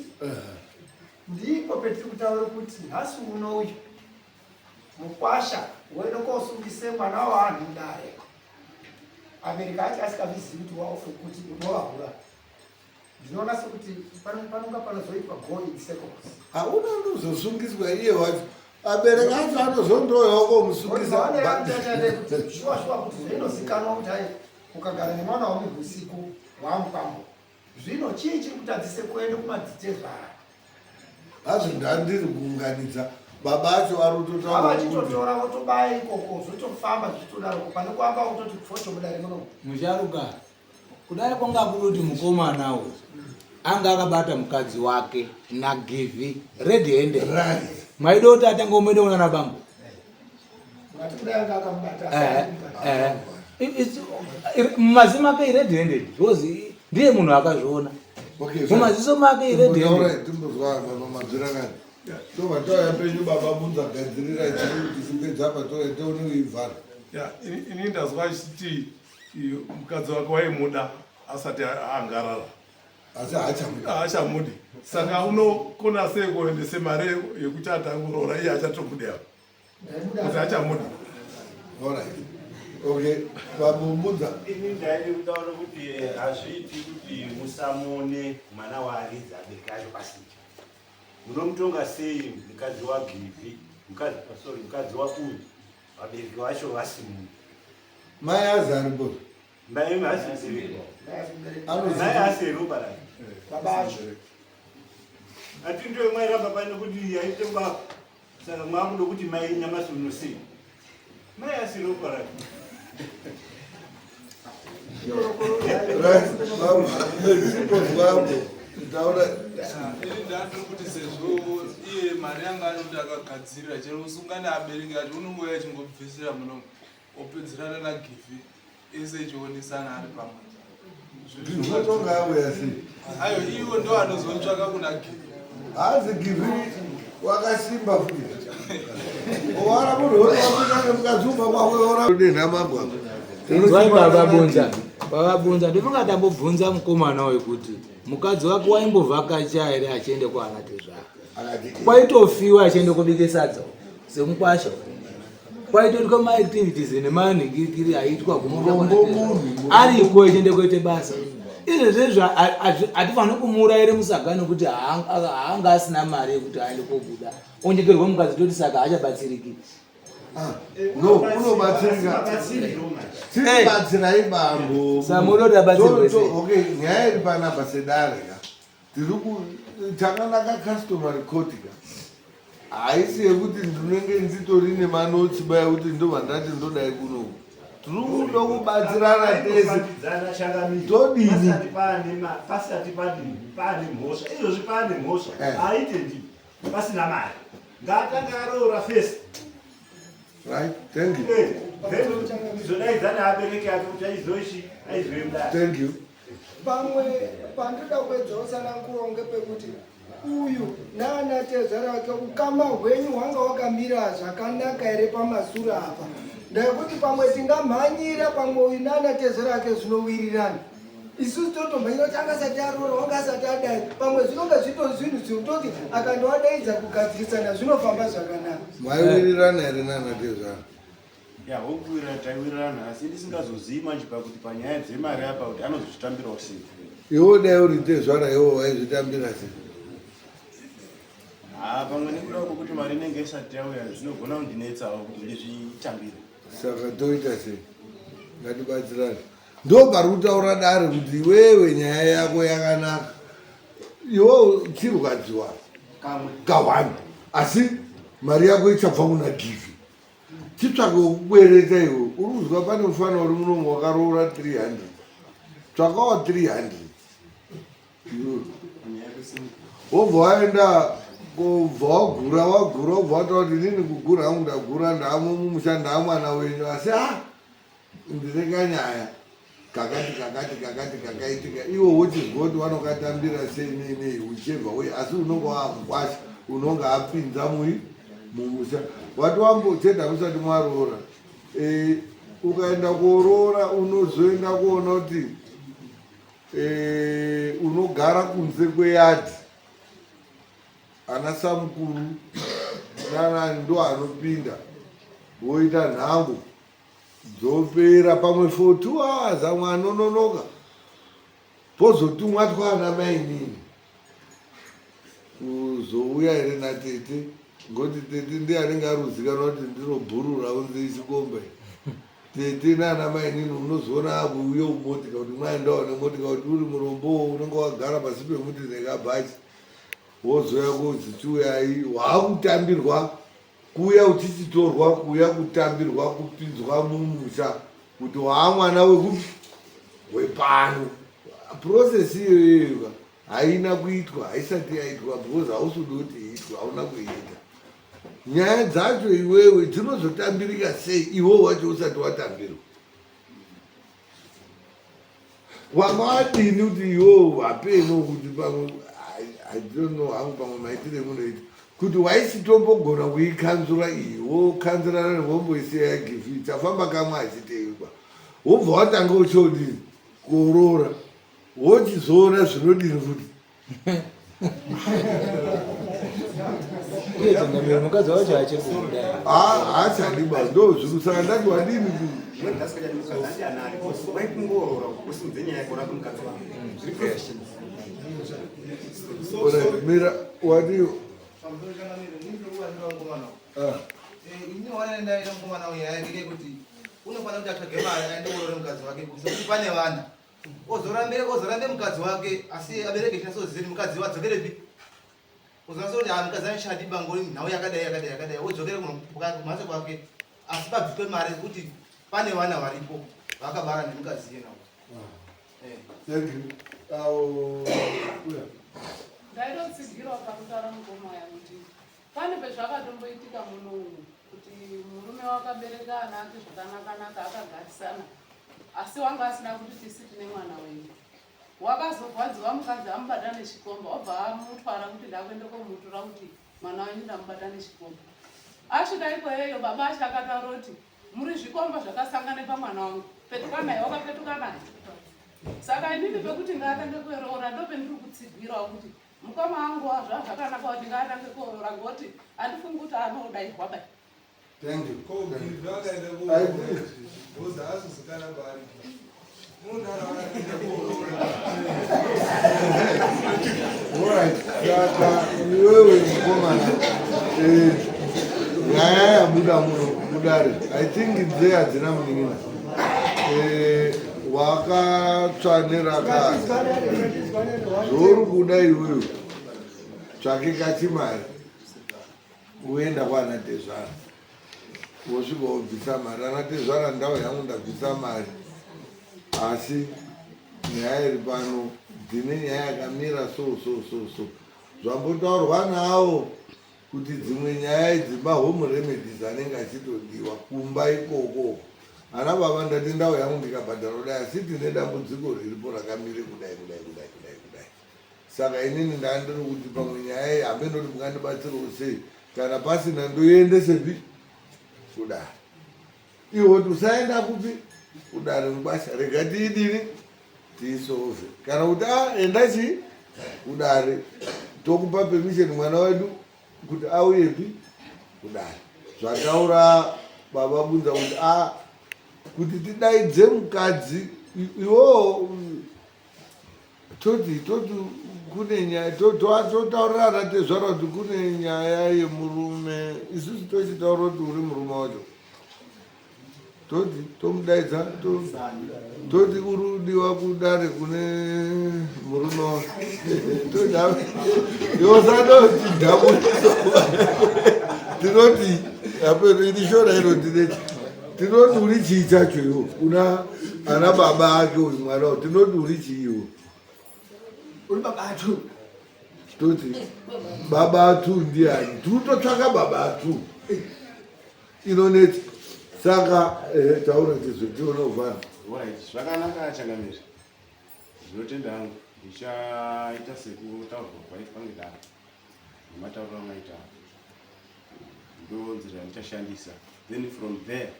ndipo petiri kutaura kuti nhasi uno uyu mukwasha woenda kosungise mwana wavanhu mudare America acho asikazvizivi kuti kuti unovahura ndinoona sekuti panonga panozoitwa go in circles hauna unozosungiswa iye wacho abereki acho anozondouyawo komusungisa shuwa shuwa kuti zvinozikanwa kuti hai ukagara nemwana wamunhu usiku waamukwambo. Zvino chii chiri kutadzise kuende kumadzitezvara? Hazvo ndandiri kuunganidza baba acho vari kutotaura Baba chitotora votobaya ikoko zvotofamba zvichitodaroko pane kuamba kutoti pfocho mudare muno. Musharuka kudai kwanga kuri kuti mukomana uyu anga akabata mukadzi wake naGivhi red handed. Right. Maida kuti atange omuenda kunana bambo. Ngati kudai anga akamubata. Eh, eh. Mumaziso make ired handed because ndiye munhu akazviona. Okay, Mumaziso make ired handed. Timbozwa baba madzira kani. Tobva tauya penyu baba bunza gadzirira chiri kuti sipedza apa toya tione kuivhara. Ya, ini ndazwa achiti mukadzi wake waimuda asati angarara. Asi haachamudi. Haachamudi. Saka unokona sei kuendese mari yekuti atange kuroora iye achatomude apa? Kuti haachamudi. Alright. Okay, vabumbudza. Ini ndaide kutaura kuti hazviiti kuti musamone mwana waaridza abereki acho pasina. Munomutonga sei mukadzi waGivhi, mukadzi, sorry, mukadzi wauyu, vabereki vacho vasimuno. Mai azi aripo. Mai asi Mai asi ropa rake. Baba acho. Ati ndiyo mai ramba pane kuti yaite baba. Saka mwakuda kuti mai nyamasi uno sei? Mai asi ropa rake. Right, baba. Timbozwambo. Taura. Ini ndandiri kuti sezvo iye mari yanga ari kuti akagadzirira chero usungane abereki acho unongouya achingobvisira munomu opedzerana naGivhi ese echionesana ari pamwe. Givhi otonga auya sei? Ayo iwo ndo anozotsvaka kuna Givhi. Hanzi Givhi wakasimba futi. Owara munhu wapinda nemukadzi umba kwakwe ora denha mabwa. Inzwai baba Bunza. Baba Bunza ndinonga ndambobvunza mukomana uyu kuti mukadzi wake waimbovhakacha here achiende kwaana tezvara. Kwaitofiwa achiende kubike sadza semukwasha. Kwaitoitwa maactivities nemanhingirikiri aiitwa kumusha kwana tezvara. Ariko achiende kuite basa. Izvezvi hatifaniri kumuurayira musaga nekuti haanga asina mari yekuti aende kobuda. Onyekerwa mukadzi toti saka haachabatsiriki. Ah, no, unobatsirika. Tiribatsirai bambo. Samunoda batsirwe sei? Okay, nyaya iri panapa sedare ka. Tiri ku takanaka customary court ka. Haisi yekuti ndinenge nditori nemanotsi baya kuti ndobva ndati ndodai kunoku. Tiri kuda kubatsirana tese. Todini? Pasati paane mhosva. Izvozvi paane mhosva. Aite ndi pasina mari. Ngaatanga aroora first. Right, thank you. Then zodaidzana abereki ake kuti aizoichi aizoenda. Thank you. Pamwe pandoda kuedza utsananguro ngepekuti uyu naana tezvara wake ukama hwenyu hwanga hwakamira zvakanaka here pamasure apa ndekuti pamwe tingamhanyira pamwe uyu naana tezvara wake zvinowirirana isusu totomhanyira kuti angasati aroora wanga asati adai pamwe zvinonga zvitori zvinhu zvekutoti akandoadaidza kugadzirisana zvinofamba zvakanaka. Maiwirirana here nana tezvara? Ya, hokuwirirana taiwirirana asi ndisingazozivi manje pakuti panyaya dzemari apa kuti anozozvitambirawo sei. Iwe dai uri tezvara iwe waizvitambira sei? Haa, pamwe nekuda kwekuti mari inenge isati yauya zvinogona kundinetsawo kuti ndizvitambire. Saka toita sei? Ngatibatsirane. Ndopari kutaura dare kuti iwewe nyaya yako yakanaka. Iwe chirwadziwa kawani asi mari yako ichabva kuna Givhi. Chitsvake wekukwereta iwe. Uri kuzwa pane mufana uri munomu wakaroora 300. Tsvakawo 300. Wobva waenda kubva wagura wagura wobva wataura kuti inini kugura hangu ndagura ndaamo mumusha ndaamwana wenyu asi ah ndine kanyaya kakati kakati kakati kakaitika iwo wochizwa kuti vanokatambira sei nei nei uchibva uye asi unonga wamukwasha unonga apinza mui mumusha wati wambocheda musati mwaroora e, ukaenda kuoroora unozoenda kuona kuti e, unogara kunze kweyadhi ana samukuru nana ndo anopinda woita nhango dzopera pamwe for 2 hours amwe anononoka pozotumwa twana mainini kuzouya here natete ngoti tete ndiye anenge ari kuzikanwa kuti ndiro bhuru raunzi chikomba. Tete nana mainini unozoona akuuya kumotika kuti mwaendawo nemotika kuti uri murombowo unenge wagara pasi pemuti nekabhachi wozouya kozi chiuyai waakutambirwa kuuya uchichitorwa kuuya kutambirwa kupinzwa mumusha kuti waamwana wekupi wepano process iyoyoyoka haina kuitwa haisati yaitwa because hausi kuda kuti iitwe hauna kuiita nyaya dzacho iwewe dzinozotambirika sei iwe wacho usati watambirwa wanga wadini kuti iwewe hapeno kuti pamwe I don't know hangu pamwe maitire munoita kuti waisitombogona kuikanzura iyi wokanzurana womboisiya yagifi chafamba kamwe achiteikwa wobva watanga uchodini kuorora wochizoona zvinodini futi Iye changamire mukadzi wacho achiri kuda. Ah, haachadi ba ndo zviri saka ndati wadini Alright, mira wadi Ah. Ini wana ndaita mukomana uyu yake kuti unofanira kuti atsvage mari aende kuroora mukadzi wake kuti pane vana ozorambe ozorambe mukadzi wake asi abereke chinatsoziva kuti mukadzi wadzokerepi ozonatsa kuti ah, mukadzi anishadi bango nhau yakadai yakadai yakadai odzokere kumhatso kwake asi pabviswe mari kuti pane vana varipo vakabara nemukadzi iyena eh. Thank you. Awo, uya. Ndaitotsigirawo pakutaura mukoma ya kuti pane pezvakatomboitika muno umu kuti murume wakabereka ana ake zvakanakanaka akagarisana asi wanga asina kuti tisi tine mwana wenyu wakazorwadziwa mukadzi amubata nechikomba obva amutwara kuti ndakuenda komutora kuti mwana wenyu ndamubata nechikomba asvika ikweyo baba acho akataura kuti muri zvikomba zvakasangana pamwana wangu petuka naye wakapetuka naye saka inini pekuti ngaatange kuroora ndopendiri kutsigwirawo kuti mukoma wangu zvazvakanaka kuti ngaatange kuroora ngoti handifungi kuti anodairwa bai Thank you. Ko Givi akaenda I kuroora. agree. Because haazozikana paari. Unodaro akaenda kuroora. Alright, saka iwewe mukomana eh, nyaya yabuda muno mudare i think nzee hadzina munin'ina eh, wakatsva neraka zvouri kuda iwewe tsvake kachimari Woenda kwana tezvara wosvika wobvisa mari. Ana tezvara ndau yangu ndabvisa mari, asi nyaya iri pano dzine nyaya yakamira so so so so zvambotaurwa nawo kuti dzimwe nyaya idzi mahome remedies anenge achitodiwa kumba ikoko ana baba ndati ndau yangu ndikabhadhara kudai asi tine dambudziko riripo rakamire kudai kudai kudai kudai kudai Saka inini ndandiri kuti pamwe nyaya iyi hameno kuti mungandibatsirawo sei kana pasina ndoiendesepi kudare iwe kuti usaenda kupi kudare mukwasha rega tiidini tiisove kana kuti a ah, enda chii kudare tokupa permission mwana wedu kuti auyepi kudare zvataura baba bunza kuti a ah, kuti tidaidze mukadzi iwowo Toti toti kune nyaya totaurirana tezvara kuti kune nyaya yemurume isusu tochitaura kuti uri murume wacho toti tomudaidza toti uri udiwa kudare kune murume wacho yosadoti dhabuso tinoti apeno ini shona inondinetsa tinoti uri chii chacho iwo kuna ana baba ake uyu mwana uyu tinoti uri chii iwo uri baba atu toti baba atu ndiani tinototsvaka baba atu inonetsa saka eh, taura tizwe tione kuvhara Right, zvakanaka changamire. Ndinotenda hangu ndichaita sekutaurwa kwaitwa ngedare nematauriro amaita ndonzira yandichashandisa then from there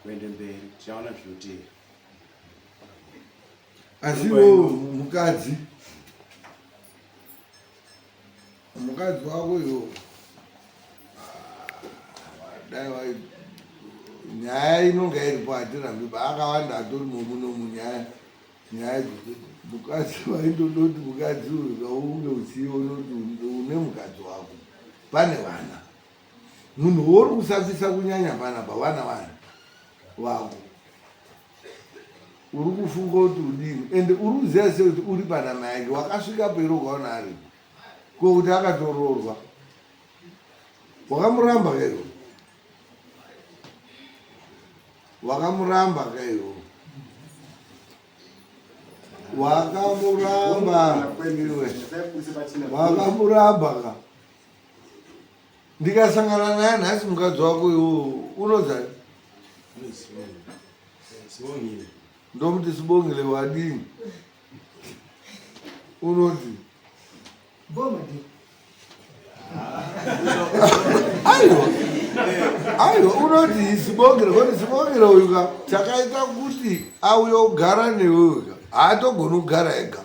kuende mberi tichaona zvinoteera asi iwewe mukadzi mukadzi wako iwo dai wai nyaya inonga iripo hatirambi ba akawanda atori momuno munyaya nyaya idzodzo mukadzi waindodoti mukadzi uyu kaunge uchiona kuti une mukadzi wako pane vana munhu wori kusafisa kunyanya panapa vana vana vako. Uri kufunga kuti udini ende uri kuziva sei kuti uri pana mai ake wakasvikapo here ukaona aripo ko kuti akatoroorwa wakamuramba kaiwo wakamuramba kaiwo wakamuramba iwe wakamuramba ka ndikasangana naye nhasi mukadzi wako iwowo unodzani ndomuti sibongile wadini unoti aiwa aiwa unoti sibongile koti sibongile uyu ka chakaita kuti auye kugara newewe ka haatogoni kugara ega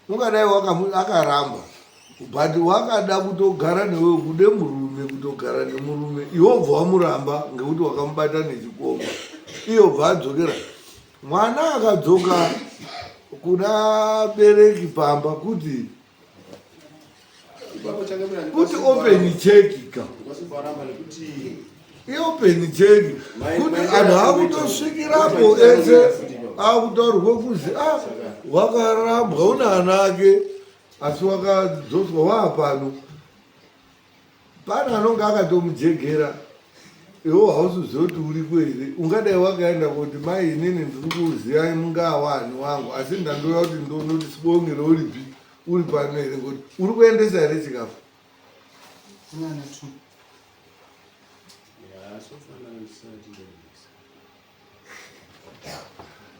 ungadai akaramba but wakada kutogara newe kude murume kutogara nemurume iwe obva wamuramba ngekuti wakamubata nechikomba iye obva adzokera mwana akadzoka kuna bereki pamba kuti kuti open check ka iopen check kuti anhu akutosvikirapo ese akutaurwa kuzi a ah, wakarambwa une ana ake asi wakadzoswa waapano pane anonge akatomujegera iwo hausiziva kuti uriko here ungadai wakaenda kuti mai inini ndiri kuzivai mungawani wangu asi ndandouya kuti ndonoti sibongere uripi uri pano here ngokuti uri kuendesa here chikafu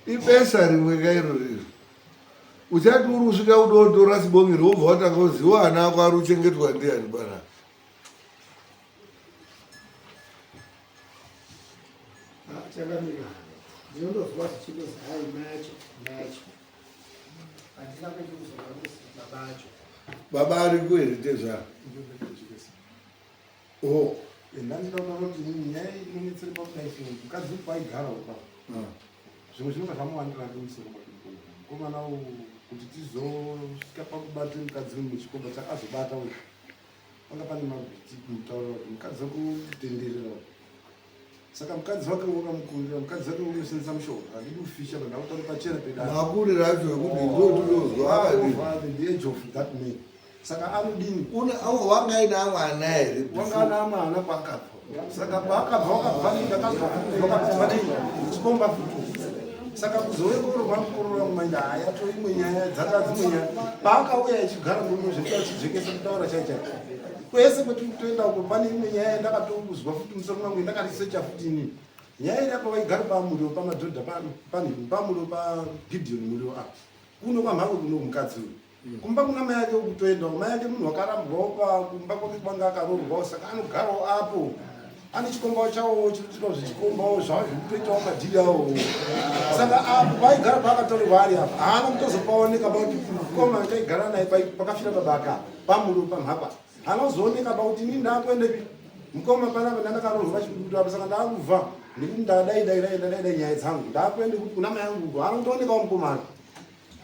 ibesa rimwe kairo riro uchati uri kusvika kudotora sibongere wobva watanga kuziwa ana ako ari kuchengetwa ndiani panapa Chakamira ndinondozwa zvichindozi hai mai acho mai acho handina kuiti kuzova kuzi baba acho baba ariko here tezvara o ndandinoona kuti nyaya inonetsera pakudai so mukadzi uku aigara upa ah. zvimwe zvinonga zvamuwandira ake musoro mwake mukomana kuti tizosvika pakubata mukadzi uyu muchikomba chakazobata uyu panga pane mabhiti kumutaurira kuti mukadzi wekutenderera saka mukadzi wake wakamukurira mukadzi wake unoshandisa mushonga handidi kufisha but ndakutaura pachena pedamakurira acho ekuti ndotinozwa the age of that man saka anodini wanga aina mwana here wanga ana mwana kwaakabva saka paakabva wakabva ndakazwa chikomba futi saka kuzouya kororwa mukorora mumanje haya to imwe nyaya dzaka dzimwe nyaya paakauya achigara murume zvekuti achijekesa kutaura chai chai kwese kwetiri kutoenda uko pane imwe nyaya yandakatozwa futi musoro mangu yandakarisecha futi inini nyaya iri apa vaigara pamuriwo pamadhodha pamuriwo pagideon muriwo apa kuno kwamhako kuno mukadzi uyu Mm. Kumba kuna mai ake kutoendawo mai ake munhu wakarambwawo pakumba kwake kwanga akaroorwawo saka anogarawo apo ane chikombawo chawo chinotoitawo zvechikombawo zvavo zvekutoitawo madhiri awo saka apo paigara paakatorerwa ari apa haana kutozopaoneka pakuti mukoma taigara naye pakafira baba aka pamuro pamhapa haana kuzooneka pakuti ini ndakuendepi mukoma panapa ndandakaroorwa pachikutu apa saka ndakubva nekuti ndadai dai dai dai dai nyaya dzangu ndakuende kuti kuna mai angu uko haana kutoonekawo mukomana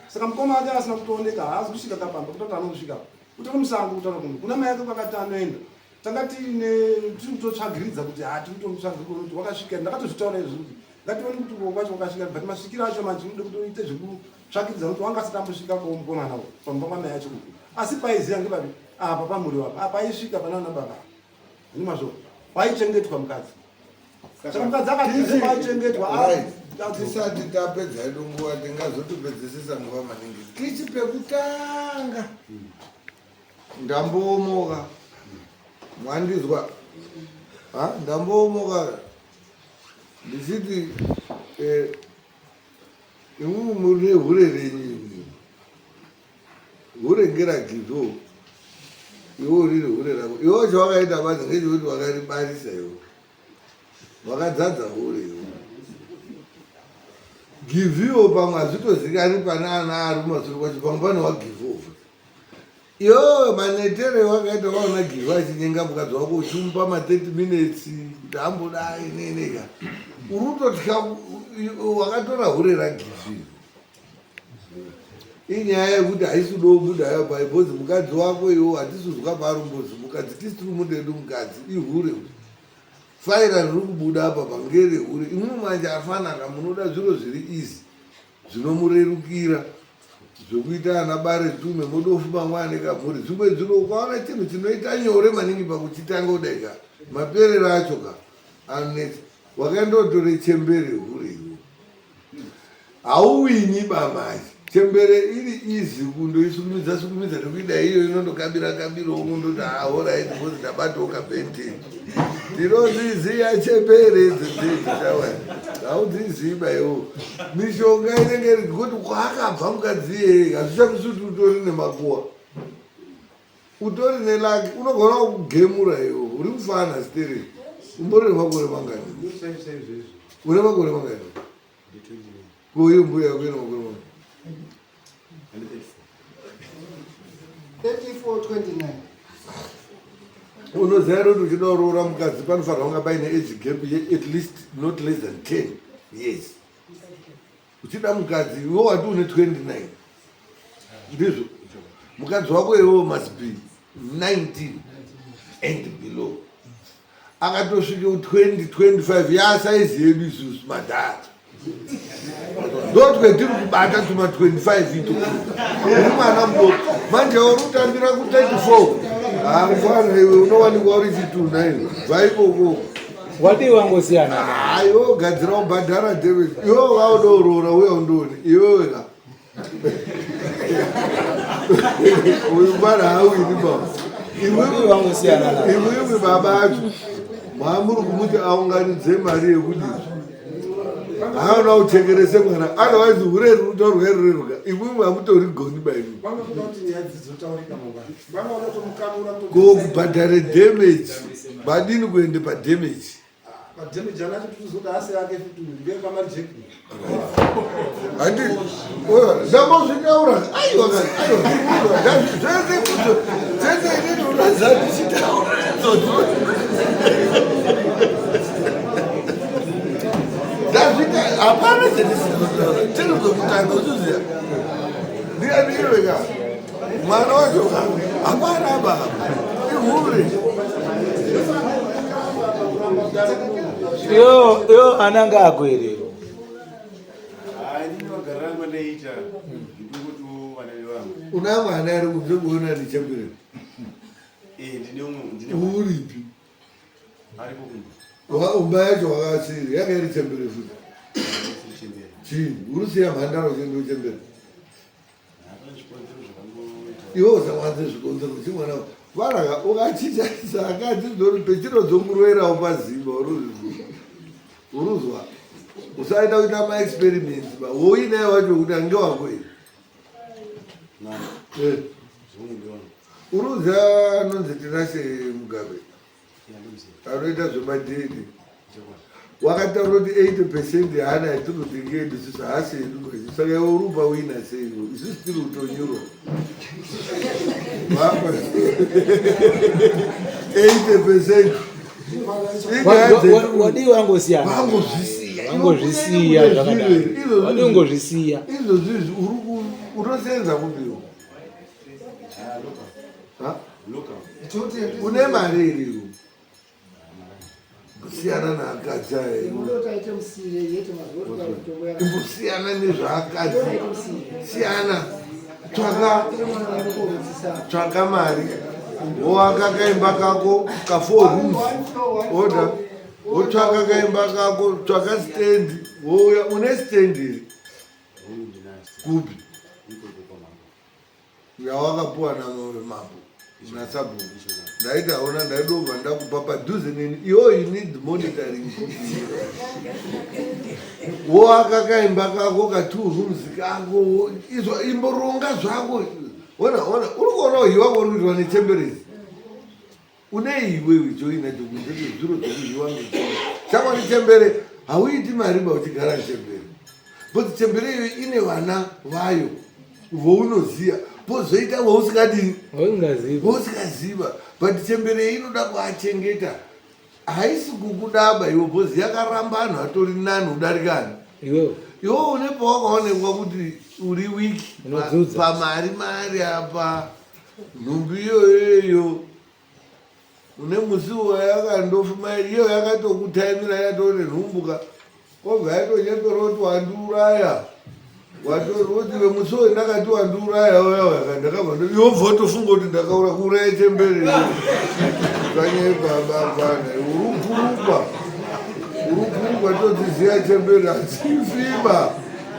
saka mukoma wake asina kutooneka haazi kusvika kapamba kutoti anokusvika utori musango kutaura kuno kuna mai ake kwakati anoenda tanga tiine tiri kutotsvagiridza kuti ha tiri kutomutsvagira kuti wakasvika ndakatozvitaura izvi kuti ngatione kuti uko kwacho wakasvika but masvikiro acho manje unoda kutoite zvekutsvagiridza kuti wanga asati ambosvika ko mukomana uko pamba kwamai acho kuku asi paiziva ngepapi apa pamuri wapo apa aisvika panana baba Ndimazvo. Waichengetwa mukadzi. Saka mukadzi akati waichengetwa. Tisati tapedza hedu nguva tingazotopedzesesa nguva maningi. Tichi pekutanga. Ndamboomoka. Mwandizwa. Ha? Ndamboomoka. Ndichiti eh imwimwi muri hure renyu imwimwi. Hure ngeragizo iwe uriri hure rako iwe chawakaita basa ngechekuti wakaribarisa iwe wakadzadza hure iwe giviwo pamwe hazvitozikani pane ana ari kumasure kwacho pamwe pane wagiviwo futi iwewe manetere wakaita waona givi achinyenga mukadzi wako uchimupa ma 30 minutes kuti ambodai neneka uri kutotya wakatora hure ragivi inyaya yekuti haisi kuda kubuda hayo pai bhozi mukadzi wako iwo hatisi kuzwa paari kumbozi mukadzi tisi tiri kumuda hedu mukadzi ihure. Faira riri kubuda apa pangere hure. Imwe manje afanaka munoda zviro zviri easy zvinomurerukira zvekuita ana bare tume modofuma mwane kamhuri zvimwe zviro ukaona chinhu chinoita nyore maningi pakuchitanga kudai ka maperero acho ka anonetsa wakaenda kutore chembere hure iwe hauwini ba manje chembere iri easy kundoisukumidza sukumidza nekuida iyo inondokabira kabirawo kundoti ahorait ah, bcause ndabatawo kabenten ndinodziziya chembere idzodzeichawa haudziziba iwo mishonga inenge iri kuti kwaakabva mukadzi iyeye hazvishamisi kuti utori nemakuwa utori nelaki unogona kugemura iwo uri mufana stereki umbori nemakore mangani une makore mangani ko iyo mbuya yako ine makore mangani 3429 unoziva here kuti uchida kuroora mukadzi panofanira kunga paine age gap yeat least not less than 10 years uchida mukadzi iwe wati une 29 ndizvo mukadzi wako iwewo must be 19 and below akatosvike ku 20 25 yasaizi yedu isusu madhara ndotwetiri kubata tuma 25 ito uri mwana mudoko manje uri kutambira ku 34 hamfana iwe unowanikwa uri chitunha iwe bva ikoko wadii wangosiyana ah, iwe ugadzira ubhadhara david iwe waudoroora uya undione iwewe ka uyu mwana haawini baba imwimwi baba acho maamuri kumuti aunganidze mari yekudii haana kuchekerese mwana otherwise hure rutaurwa rureruka imwimwi hamutori goni baimi ko kubhadhare damage madini kuende padamage ndambozvitaura aiwa zvese zvese inini unoziva ndichitaura ndazvita hapana chendisinotaura chiri kwekutanga uchiziva ndianiweka mwana wacho hapana baba ihure yo yo ananga akwere una mwana ari kunze kuona ndichembere uripi umba yacho wakasiri yanga iri chembere futi chii urusiya mhandara uchienda uchembere iwe usawanze zvikonzero chimwana varaka ukachinjanisa akadzi zori pechinodzonguroerawo paziva uruzwa usaenda kuita maexperiments ba woinaye wacho kuti ange wako here eh. uruziva anonzi tinashe mugabe anoita zvemadhiri wakataura kuti 80 percent haana yatinotenga yedu isusu haasi yedu kwacho saka iwe uri kupa wina sei iwe isusu tiri kutonyurwa vapa 80 percent wadii wangosiyana wangozvisiya wangozvisiya zvakadaro wadii ungozvisiya izvozvi izvi uri unosenza kupiwa une mari iriwo kusiyana naakadzi aaimbosiyana nezvaakadzi siyana tsvaka tsvaka mari wowaka kaimba kako ka four rooms oda wotsvaka kaimba kako tsvaka stendi wouya une stendi iri kupi yawakapuwa namambo nasabhuku ndaiti hauna ndaidobva ndakupa padhuze neni iwo you need monitoring woaka kaimba kako katwo rooms kako izvo imboronga zvako ona ona uri kuona uhiwa kwauri kuitwa nechemberezi Une iwe ichoina chokunze kwezviro zvekudyiwa ngechembere. Chamwari chembere hauiti mari ba uchigara chembere. But chembere iyo ine vana vayo vounoziva pozoita vausingadini vausingaziva but chembere iyi inoda kuachengeta haisi kukudaba iwe bhozi yakaramba anhu atori nani kudarika ani iwe une pawakaonekwa kuti uri wiki pamari mari apa nhumbi iyoyoyo Une musi wayakandofuma iyo yakatokutaimira yatone nhumbuka kobva yatonyepera kuti wandiuraya watoroti vemusi uyu ndakati wandiuraya uya uya ndakabva yobva watofunga kuti ndakaura kuuraya chembere zvanyepa bavana uri kurukwa uri kurukwa todziziya chembere hadzifiba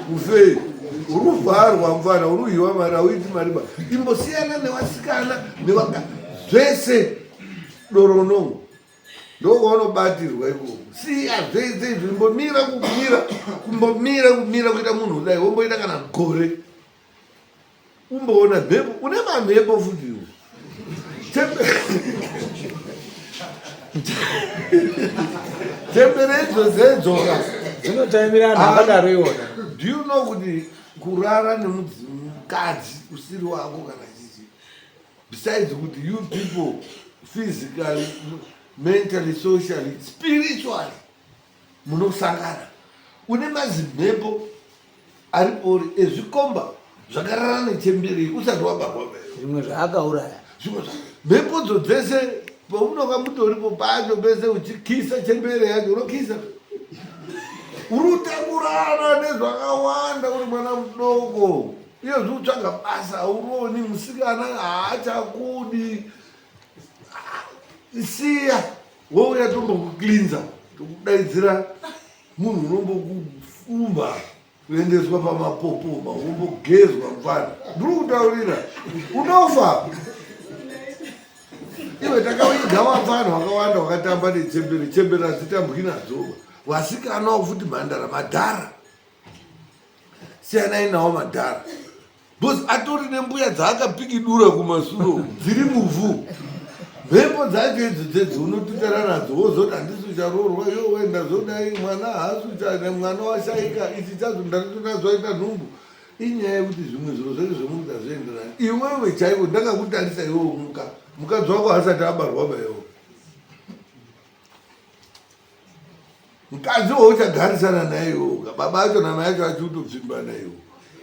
kufei uri kuvharwa mfana uri kuhiwa mari hauiti mari ba imbosiyana nevasikana nevaka zvese dorono ndokaunobatirwa ikoko siya zvese izvi imbomira kumira kumbomira kumira kuita munhu kudai womboita kana gore umboona mhepo une mamhepo futi iwe chembere idzo dzedzoka dzinotaimira anhu akadaro iwona do you know kuti kurara nemukadzi usiri wako kana chichi besides kuti you people physically mentally socially spiritually munosangana une mazimhepo aripori ezvikomba zvakarara nechembere usati wabarwa zvimwe zvaakauraya zvimwe mhepodzo dzese paunonga mutoripo pacho pese uchikisa chembere yacho unokisa uri utakurana nezvakawanda uri mwana mudoko iye zvikutsvaga basa hauroni musikana haachakudi siya wouya tombokuklinza tokudaidzira munhu unombokufumba kuendeswa pamapopoma wombogezwa mfana ndiri kutaurira unofa iwe takawiga vapfana wakawanda wakatamba nechembere chembere hadzitambwi nadzo vasikanawo futi mhandara madhara siyanai nawo madhara because atori nembuya dzaakapikidura kumasuro dziri muvhu mhepo dzacho idzo dzedzi unotutana nadzo wozoti handisi ucharoorwa yowe ndazodai mwana haasi ucha mwana washaika ichi chazo ndatonazoita nhumbu inyaya yekuti zvimwe zviro zvacho zvemunhu tazvienderani iwewe chaiwo ndakakutarisa iwewe muka mukadzi wako haasati abarwa baiwo mukadzi wauchagarisana naye iwoka baba acho namai acho achikutopfimbana iwo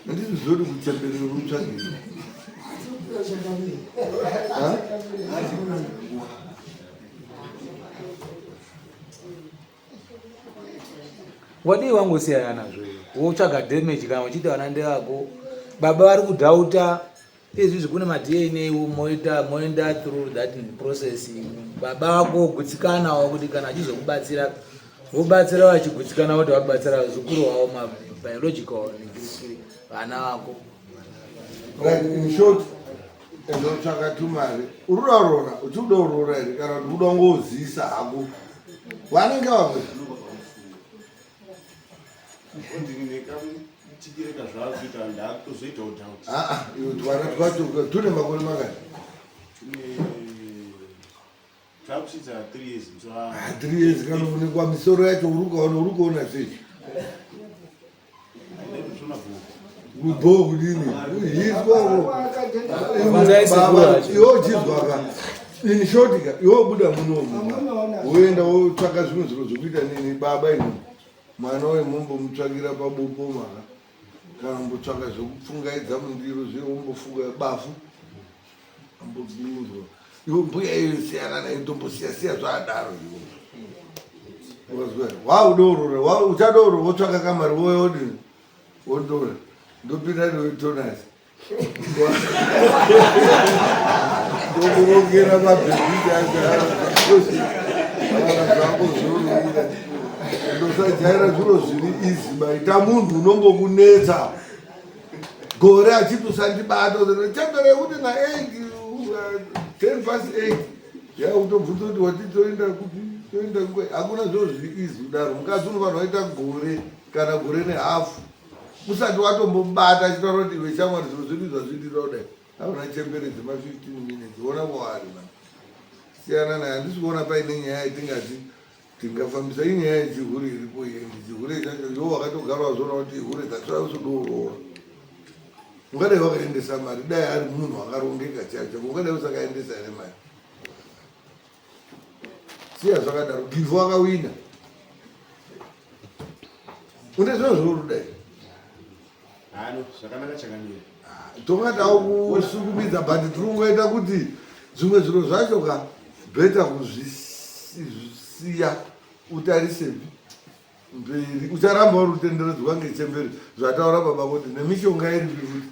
handisi zoti kuchemberera utsvagei Wadii wangosiyana nazvo iwe wotsvaga damage kana uchiita vana ndevako baba vari kudhauta izvizvi kune maDNA moita moenda through that process baba vako wogutsikanawo kuti kana achizokubatsira vobatsira vachigutsikana kuti vakubatsira zukuru wavo mabiological vana vako. Right, in short, endotsvaka tumari uri kuda kuroora uchikuda kuroora here kana kuti kuda kungozivisa hako vanenge vamwe Ah, iwe twana twacho tune makore mangani? Takusvitsa 3 years. Ah, 3 years kanoonekwa misoro yacho uri kuona uri kuona sei? Kubho kudini? Kuhiswa iwe uchizwa ka in short ka iwe buda munomu woenda wotsvaka zvimwe zviro zvekuita nini baba ini mwana wemumbomutsvakira pabupo maka kana kumbotsvaka zvekupfungaidza mundiro zviye wombofuka bafu ambobinzwa iwe mbuya iyo siyana nayo tombosiya siya zvaadaro iwe waudoorora uchadoorora wotsvaka kamari woya wodini wodora ndopinda newetonasi ndokurongera mabhebhiti acho zvako ndosajaira zviro zviri izi maita munhu unombokunetsa gore achiti usandibata chembere yekuti na 8 10 past 8 yautobvunza kuti wati toenda kupi toenda kupi hakuna zviro zviri izi kudaro mukadzi unofanira waita gore kana gore nehafu usati watombobata achitaura kuti iwe shamwari zviro zvedu zvazviitira kudai aona chembere dzema 15 minutes ona kwaari ma siyana naye handisi kuona paine nyaya yatingati tingafambisa inyaya yechihure iripo iyendi chihure chacho iwo wakatogara wazoona kuti hure that's why usodoroora ungadai wakaendesa mari dai ari munhu akarongeka chacho ungadai usakaendesa here mari siya zvakadaro givhu akawina une zvino zvoruda here Hano, zvakanaka chakamira. Tonga takusukumidza but tiri kungoita kuti zvimwe zviro zvacho ka Better kuzvisiya utarise mberi, ucharamba uri kutenderedzwa ngechembere zvataura baba kuti nemishonga iripi futi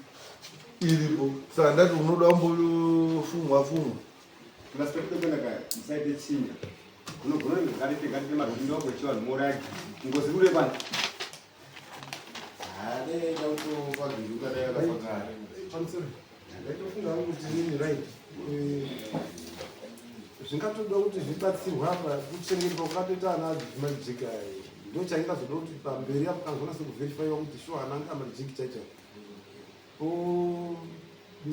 iripo. Saka ndati unoda kumbofumwa fumwa. Musaite chinja unogona ngatite ngatite marwindo kwechivanhu mouraya ngozi kure kwani Ndaitofunga hangu kuti inini right eh, zvingatoda kuti zvibatsirwe apa kuchengetwa kwakatoita ana majika ndo chaingazoda kuti pamberi apo kanzonase kuverifaiwa kuti shuwa ana anga majiki chaichai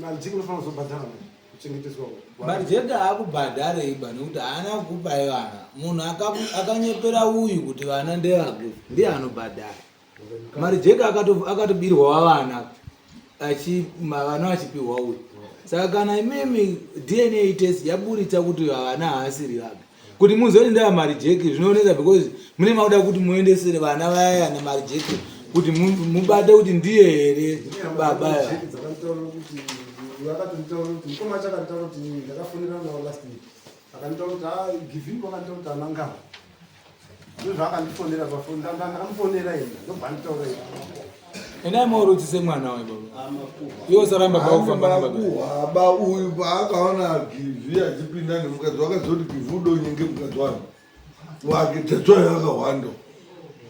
majiki unofanira kuzobhadhara manje kuchengeteswa Marijeke haakubhadhare iba nekuti haana kukupai vana. Munhu akanyepera uyu kuti vana ndevake ndiye anobhadhara. Marijeke akatobirwa vana vana vachipihwa uyu. Saka kana imimi DNA test yaburitsa kuti vana haasiri vake kuti muzoti ndava marijeke zvinooneka because mune makuda kuti muendesere vana vaya nemarijeke kuti mubate kuti ndiye here baba akatonditaura kuti mukoma acho akanditaura kuti ndakafonera nawo last week akanditaura kuti ah, giving akanditaura kuti anangava ndozvaakandifonera pafoni ndakamufonera ina ndobva anditaura ii endai morutsise mwana wayo baba iwe usaramba baba kufamba nababa Kuhaba uyu paakaona Givhi achipinda nemukadzi wake zoti Givhi udonyenge mukadzi wake wake tetswa yakahwanda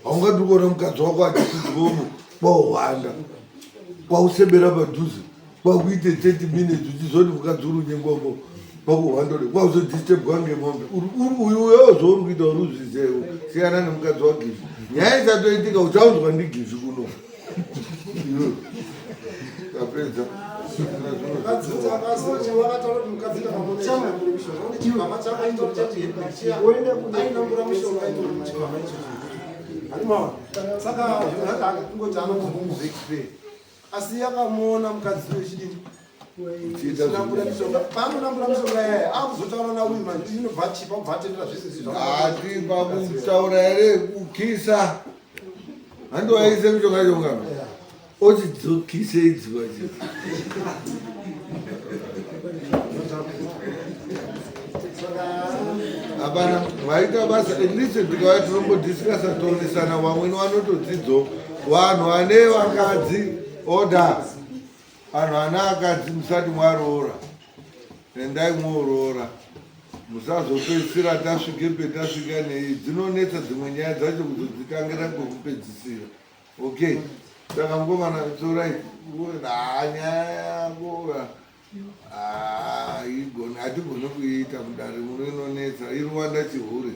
haungati kuona mukadzi wako achipinzwomo kwahwanda kwausebera padhuze kwakuite 30 minutes uchizoti mukadzi uri unyengwako kwakuhwanda uri kwakuzodistebwa ngemombe uyu uyowo zvauri kuita uri uzvizewo siyana nemukadzi waGivhi nyaya isatoitika uchaunzwa ndiGivhi kuno Tapedza. Saka kungoti anombomuzvexplain asi yakamuona mukadzi wechidini nambura mishonga paanonambura mishonga yaya akuzotaura nauyu manje inobva achipa kubva atendera zvese izvi ati pakutaura here kukisa handi waise mishonga yacho ngano ochidzokise idziva chi hapana maita basa at least tikauya tinombodiscussa toonesana vamweni vanotodzidzo vanhu vane vakadzi order Vanhu vana akadzi musati mwaroora endai mwooroora musazopedzisira tasvike petasvika nei dzinonetsa dzimwe nyaya dzacho kuzodzitangira kwekupedzisira okay saka mukomana tsorai nyaya yako haigoni hatigoni kuiita mudare muno inonetsa iriwanda chihure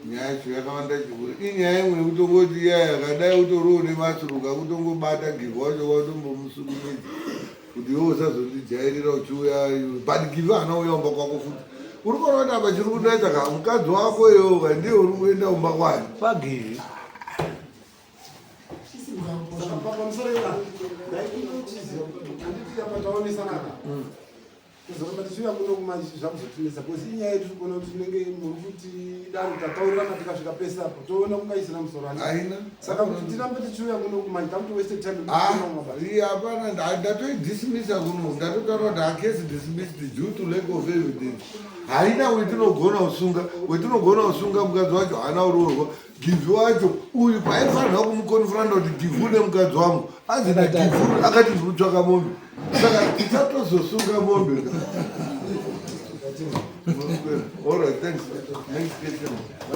nyaya yacho yakawanda chihure inyaya imwe yekutongoti iya yakadai utoriwo nemasuruka kutongobata givha wacho watombomusukumidza kuti iwe usazondijairira uchiuya but givha haana uya umba kwako futi uri kuona kuti apa chiri kunetsa ka mukadzi wako iwewe ndiye uri kuenda umba kwani pagivhi pamusoro ndaikuchiziva handiti apa taonesanaka Kuzoramba tichiuya kuno kumanje zvakuzotinetsa because inyaya yetiri kuona kuti tinenge muri kuti daro tataurirana tikasvika pese apo toona kunga isina musoro haina saka kuti tirambe tichiuya kuno kumanje takuti waste time ah, hapana ndatoidismissa kuno ndatotaura kuti hakesi dismissed due to lack of evidence haina wetinogona kusunga wetinogona kusunga mukadzi wacho haana kuroorwa Givi wacho uyu paaifanirwa kumukonfranda kuti Givi une mukadzi wangu anzi naGivi akati ndiri kutsvaka mombe saka tichatozosunga mombe. All right, thanks. Next question.